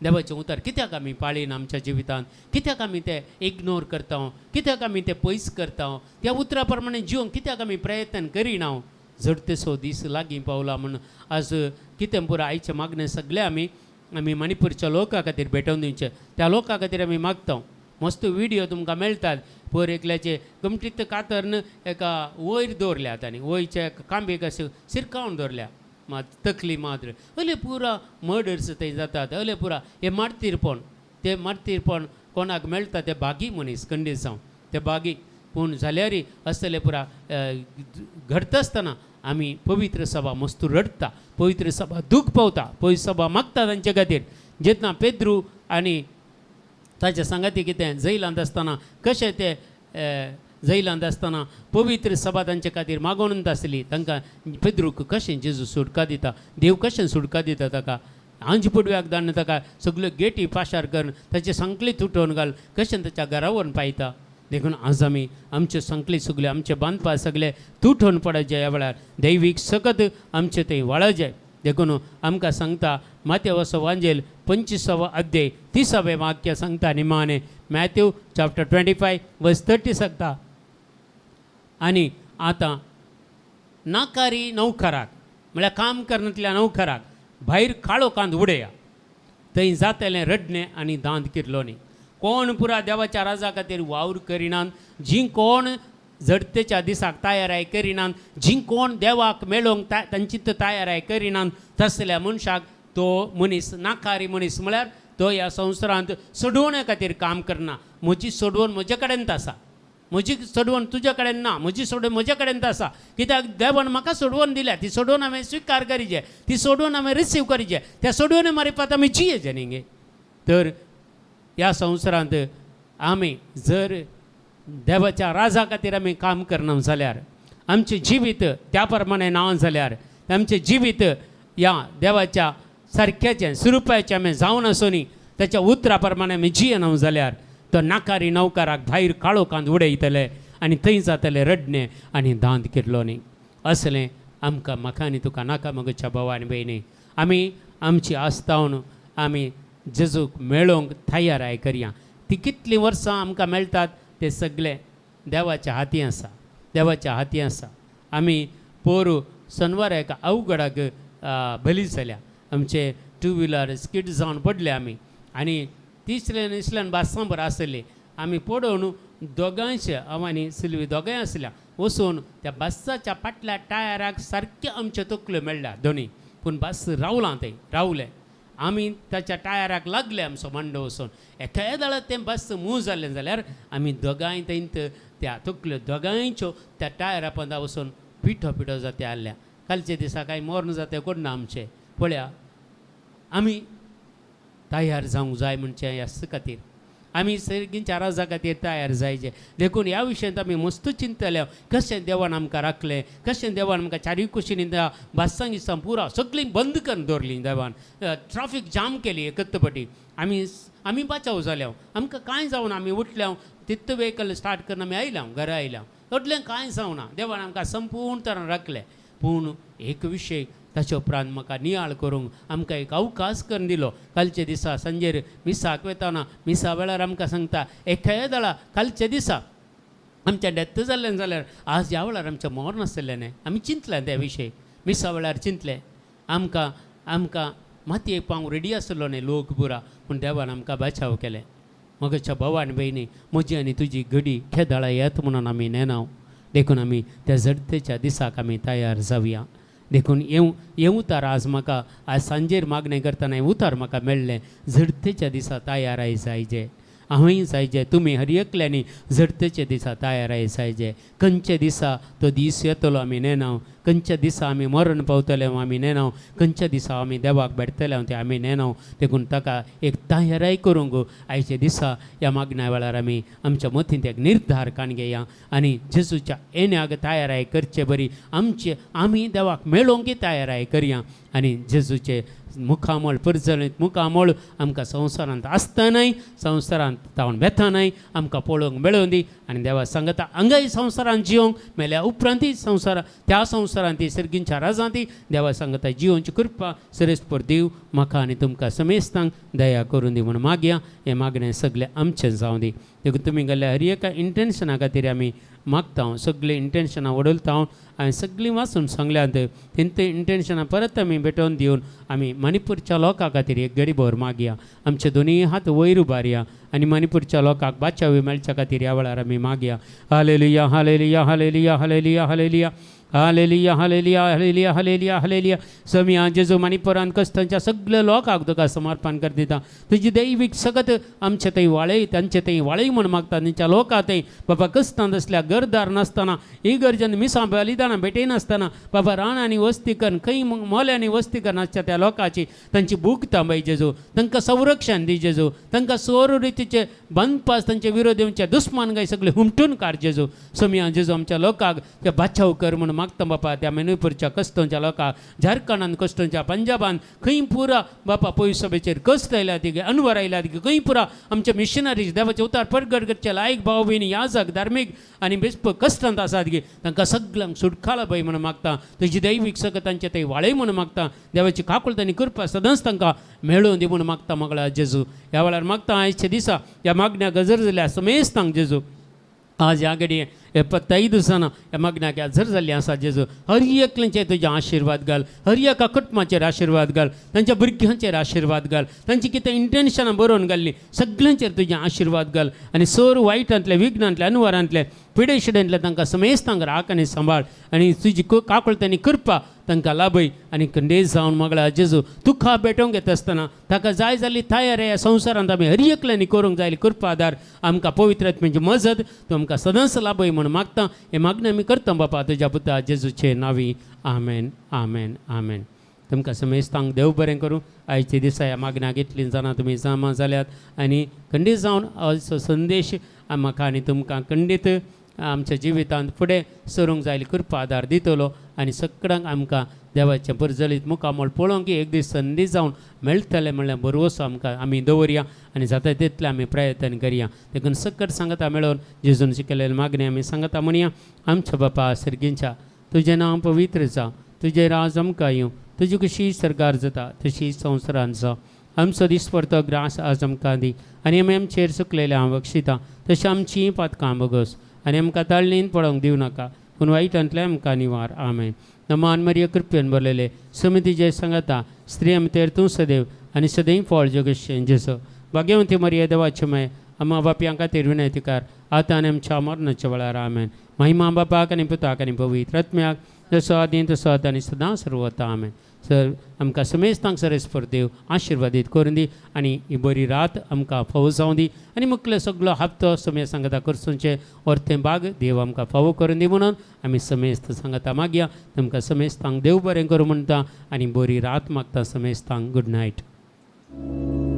देवाचें उतर कित्याक आमी पाळिना आमच्या जिवितांत, कित्याक आमी तें इग्नोर करता, कित्याक आमी तें पयस करता, त्या उतरा प्रमाणे जिवंक कित्याक आमी प्रयत्न करिना. झडतेसो दीस लागीं पावला म्हूण आज कितें पुरो आयचें मागणें सगळें आमी आमी मणिपूरच्या लोकां खातीर भेटोवन दिवचें. त्या लोकां खातीर आमी मागता. मस्त व्हिडियो तुमकां मेळटात. पयर एकल्याचे कमटीत कातरन एका वयर दवरल्या तांणी, वयच्या कांबेक अशें शिरकावन दवरल्या, मात तकली मात्र. अले पुरा मर्डर्स थंय जातात, अले पुरा हे मार्तीरपण, ते मार्तीरपण कोणाक मेळटा ते बागी मनीस कंडीत जावं ते बागी. पूण जाल्यारय असले पुरा घडता आसतना आमी पवित्र सभा मस्त रडटा, पवित्र सभा दूख पावता, पवित्र सभा मागता तांचे खातीर. जेन्ना पेद्रू आनी ताच्या सांगाती कितें जैलांत आसतना कशें ते जैलांत आसतना पवित्र सभा तांचे खातीर मागोवन आसली, तांकां पेद्रूक कशें जेजू सुटका दिता, देव कशें सुटका दिता ताका, आंज पुडव्याक धाडून ताका सगल्यो गेटी पाशार करून ताचे संकली तुटोवन घाल कशें ताच्या घरा व्हरून पायता. देखून आज आमी आमचे संकली सगळे आमचे बांदपा सगळे तुटोवन पडत ह्या वेळार दैवीक सकत आमचे थंय वाळजे. देखून आमकां सांगता मातेवसो वांजेल 25वो अध्याय 30वें वाक्य सांगता निमाणे, मॅथ्यू चॅप्टर 25 वर्स 30 सांगता. आनी आतां नाकारी नौकराक म्हळ्यार काम करनातल्या नौकराक भायर काळो कांद उडया, थंय जातलें रडणें आनी दांत किरलोनी. कोण पुरा देवाच्या राजा खातीर वावर करिनात, जीं कोण झडतेच्या दिसाक तयाराय करिनात, जीं कोण देवाक मेळोवंक तांची तयाराय करिनात, तसल्या मनशाक तो मनीस नाकारी मनीस म्हळ्यार तो ह्या संवसारांत सोडवणे खातीर काम करना. म्हजी सोडवण म्हजे कडेन आसा, म्हजी सोडवण तुज्या कडेन ना, म्हजी सोडवण म्हज्या कडेन आसा. कित्याक देवान म्हाका सोडवण दिल्या, ती सोडवण हांवें स्विकार करीचे, ती सोडवण हांवें रिसीव करीचे, त्या सोडवणे मारिफात आमी जियेचे न्ही गे. तर ह्या संवसारांत आमी जर देवाच्या राजा खातीर आमी काम करना जाल्यार, आमचें जिवीत त्या प्रमाणे ना जाल्यार, आमचें जिवीत ह्या देवाच्या सारक्याचें स्वरुपाचें आमी जावन आसूनी ताच्या उतरा प्रमाणे आमी जियेना जाल्यार तो नाकारी नवकाराक भायर काळोखांत उडयतले आनी थंय जातले रडणें आनी दांत किरलो न्ही. असलें आमकां म्हाका आनी तुका नाका. मगच्या भाव आनी भयणी, आमी आमची आस्तावन आमी जेजूक मेळोवंक तयाराय करया. ती कितलीं वर्सां आमकां मेळटात ते सगळे देवाच्या हाती आसा, देवाच्या हाती आसा. आमी पोरू शनवार एका अवघडाक बली जाल्या. आमचे टू व्हिलर स्कीट जावन पडले आमी आनी तिसऱ्यान इसल्यान बासांबर आसली. आमी पडोवन दोगांयचे हांव आनी सिल्वी दोगांय आसल्या वचून त्या बसाच्या फाटल्या टायराक सारक्यो आमच्यो तकल्यो मेळ्ळ्या दोनी. पूण बस रावलां थंय रावलें. आमी ताच्या टायराक लागले आमचो मांडो वचून. एका वेळार तें बस मूव जालें जाल्यार आमी दोगांय थंय त्या तकल्यो दोगांयच्यो त्या टायरा पोंदा वचून पिठो पिठो जाते आहल्या. कालच्या दिसा कांय मर्ण जाते कोण ना आमचें. पळया आमी तयार जावंक जाय म्हणचे ह्याच खातीर आमी सर्गींच्या राजा खातीर तयार जायचे. देखून ह्या विशयांत आमी मस्त चिंतले कशें देवान आमकां राखलें, कशें देवान आमकां चारूय कुशींनी बासां गिसां पुरा सगळीं बंद करून दवरलीं देवान, ट्राफीक जाम केली एकत्रपटी. आमी आमी बाचाव जाल्या, आमकां कांय जावना. आमी उठल्या तित्त वेहिकल स्टार्ट करून आमी आयल्या घरा आयल्या, तसलें कांय जावना. देवान आमकां संपूर्ण तरान राखलें. पूण एक विशय ताचे उपरांत म्हाका नियाळ करूंक आमकां एक अवकाश करून दिलो. कालच्या दिसा सांजेर मिसाक वतना मिसा वेळार आमकां सांगता एकाय दळा कालच्या दिसा आमच्या डेथ जाल्लें जाल्यार आज ह्या वेळार आमचें मरण आसलें न्ही. आमी चिंतलें त्या विशय मिसा वेळार चिंतलें. आमकां आमकां मातयेक पावंक रेडी आसलो न्ही लोक पुरा, पूण देवान आमकां बचाव केलें. म्हज्या भाव आनी भयणी, म्हजी आनी तुजी घडी खेदाळा येत म्हणून आमी नेनाव. देखून आमी त्या झडतेच्या दिसाक आमी तयार जावया. देखून हें उतार आज म्हाका आज सांजेर मागणें करतना हें उतार म्हाका मेळ्ळें. झडतेच्या दिसा तयाराय जायजे, हांवूय जायजे, तुमी हर एकल्यांनी झडतेच्या दिसा तयाराय जायजे. खंयच्या दिसा तो दीस येतलो आमी नेनाव, खंयच्या दिसा आमी मरण पावतले आमी नेनाव, खंयच्या दिसा आमी देवाक भेटतले ते आमी नेनाव. देखून ताका एक तयाराय करूंक आयच्या दिसा ह्या मागण्या वेळार आमी आमच्या मतींत एक निर्धार काण घेया आनी जेजूच्या येण्याक तयाराय करचे बरी आमचे आमी देवाक मेळोवंक तयाराय करया आनी जेजूचे मुखामळ परजळीत मुखामळ आमकां संवसारांत आसतनाय संवसारांत तावन वेतनाय आमकां पळोवंक मेळोवन दी. आनी देवा सांगता हांगाय संवसारांत जियोंक मेल्या उपरांतय संवसारा त्या संवसारांत सर्गींच्या राजांत देवा सांगता जियोवची कृपा सरेस्पर देव म्हाका आनी तुमकां समेस्तांक दया करून दी म्हूण मागया. हें मागणें सगळें आमचें जावं दी. देखून तुमी गेल्ल्या हर एका इंटेन्शना खातीर आमी मागता, सगळीं इंटेन्शनां वडलता. हांवें सगळीं वाचून सांगल्यांत तेंचे इंटेन्शनां परत आमी भेटोवन दिवन आमी मणिपूरच्या लोकां खातीर एक गडीभर मागया. आमचे दोनूय हात वयर उबारया आनी मणिपूरच्या लोकांक बाचावी मेळच्या खातीर ह्या वेळार आमी मागया. Hallelujah hallelujah hallelujah hallelujah hallelujah hallelujah hallelujah hallelujah hallelujah hallelujah. समिया जेजू मणिपुरान कश्टांच्या सगल्या लोकांक तुका समर्पण कर दिता. तुजी दैवीक सगत आमचे थंय वाळय तांचे थंय वाळय म्हूण मागता. तांच्या लोकां थंय बाबा कश्टांत आसल्या घरदार नासतना इगर्जन मिसां बलिदानां भेटयनासतना बाबा रानांनी वस्ती करून खंय मोल्यांनी वस्ती करून आसच्या त्या लोकांची तांची भूक थांबय जेजू, तांकां संरक्षण दी जेजू, तांकां सोर रितीचे बंदपास तांचे विरोध येवचे दुस्मान गाय सगळे हुमटून काड जेजू. समिया जेजू आमच्या लोकांक ते बाचाव कर म्हूण मागता बापा. त्या मणिपूरच्या कश्टोंच्या लोकांक झारखंडान कश्टोंच्या पंजाबान खंय पुरा बापा पयसोबेचेर कश्ट आयल्या ती अनवर आयल्या ती खंय पुरा आमच्या मिशनरीज देवाचे उतार परगट करचे लायक भाव भयणी याजक धार्मीक आनी बेस्प कश्टांत आसात गे तांकां सगळ्यांक सुटकाला भंय म्हूण मागता. तुजी दैवीक सगळं तांचे थंय वाळय म्हूण मागता. देवाची काकूळ आनी कृपा सदांच तांकां मेळोवन दी म्हूण मागता मगळा जेजू. ह्या वेळार मागता आयच्या दिसा ह्या मागण्या गजर जाल्या समेस्तांक जेजू आज ह्या घडये 75 जाणां ह्या मागण्याक हजर जाल्लीं आसा जेजू. हर एकल्याचेर तुजे आशिर्वाद घाल, हर एका कुटुंबाचेर आशिर्वाद घाल, तांच्या भुरग्यांचेर आशिर्वाद घाल, तांची कितें इंटेन्शनां बरोवन घाल्लीं सगल्यांचेर तुजे आशिर्वाद घाल आनी सोर वायटांतले विघ्नांतले अनवरांतले पिडेशिडेंतले तांकां समेस्तांक राख आनी सांबाळ आनी तुजी काकूळट आनी कृपा तांकां लाभय आनी खंडेज जावन मगळा जेजू तुका भेटोवंक येता आसतना ताका जाय जाल्ली तयार ह्या संवसारांत आमी हर एकल्यांनी करूंक जाय कृपा आदार आमकां पवित्र आत्म्याची मजत तूं आमकां सदांच लाभय म्हूण मागता. हें मागणें आमी करता बापा तुज्या पुता जेजूचे नांवी. आमेन आमेन आमेन. तुमकां समेस्तांक देव बरें करूं. आयच्या दिसा ह्या मागण्याक इतलीं जाणां तुमी जमा जाल्यात आनी खंडीत जावन असो संदेश म्हाका आनी तुमकां खंडीत आमच्या जिवितांत फुडें सरूंक जाय कृपा आदार दितलो आनी सगळ्यांक आमकां देवाचें परजलीत मुखामळ पळोवंक एक दीस संदी जावन मेळटलें म्हणल्यार भरवंसो आमकां आमी दवरया आनी जाता तितलें आमी प्रयत्न करया. देखून सकट सांगता मेळोवन जेजून शिकयल्ले मागणें आमी सांगता म्हणया. आमच्या बापा सर्गींच्या, तुजें नांव पवित्र जावं, तुजें राज आमकां येवं, तुजी कशी सरकार जाता तशी संवसारांत जावं. आमचो दिसपडतो ग्रास आज आमकां दी आनी आमी आमचेर चुकलेलें हांव बक्षितां तशें आमचीं पातकां बगस आनी आमकां ताळणीन पडोवंक दिवं नाका, पूण वायटांतलें आमकां निवार. आमेन. नमान मरिया, कृपेन भरलेले, समिती जय सांगता, स्त्री आमतेर तूं सदैव आनी सदैव फळ जगशें जेसो. भाग्यवंती मरिया, देवाचे माय, आम्हा बापयां खातीर विनंतीकार, आतां आनी आमच्या मरणाच्या वेळार. आमेन. महिमा बापाक आनी पुताक आनी पवित्र आत्म्याक, जसो आदी तसो आतां आनी सदां सर्वता. आमेन. सर आमकां समेस्तांक सरेस्पर देव आशिर्वादीत करून दी आनी ही बरी रात आमकां फावो जावं दी आनी मुखले सगलो हप्तो समेस्त सांगता करसूंचे अर्थें भाग देव आमकां फावो करून दी म्हणून आमी समेस्त सांगता मागया. तुमकां समेस्तांक देव बरें करूं म्हणटा आनी बरी रात मागता समेस्तांक. Good night.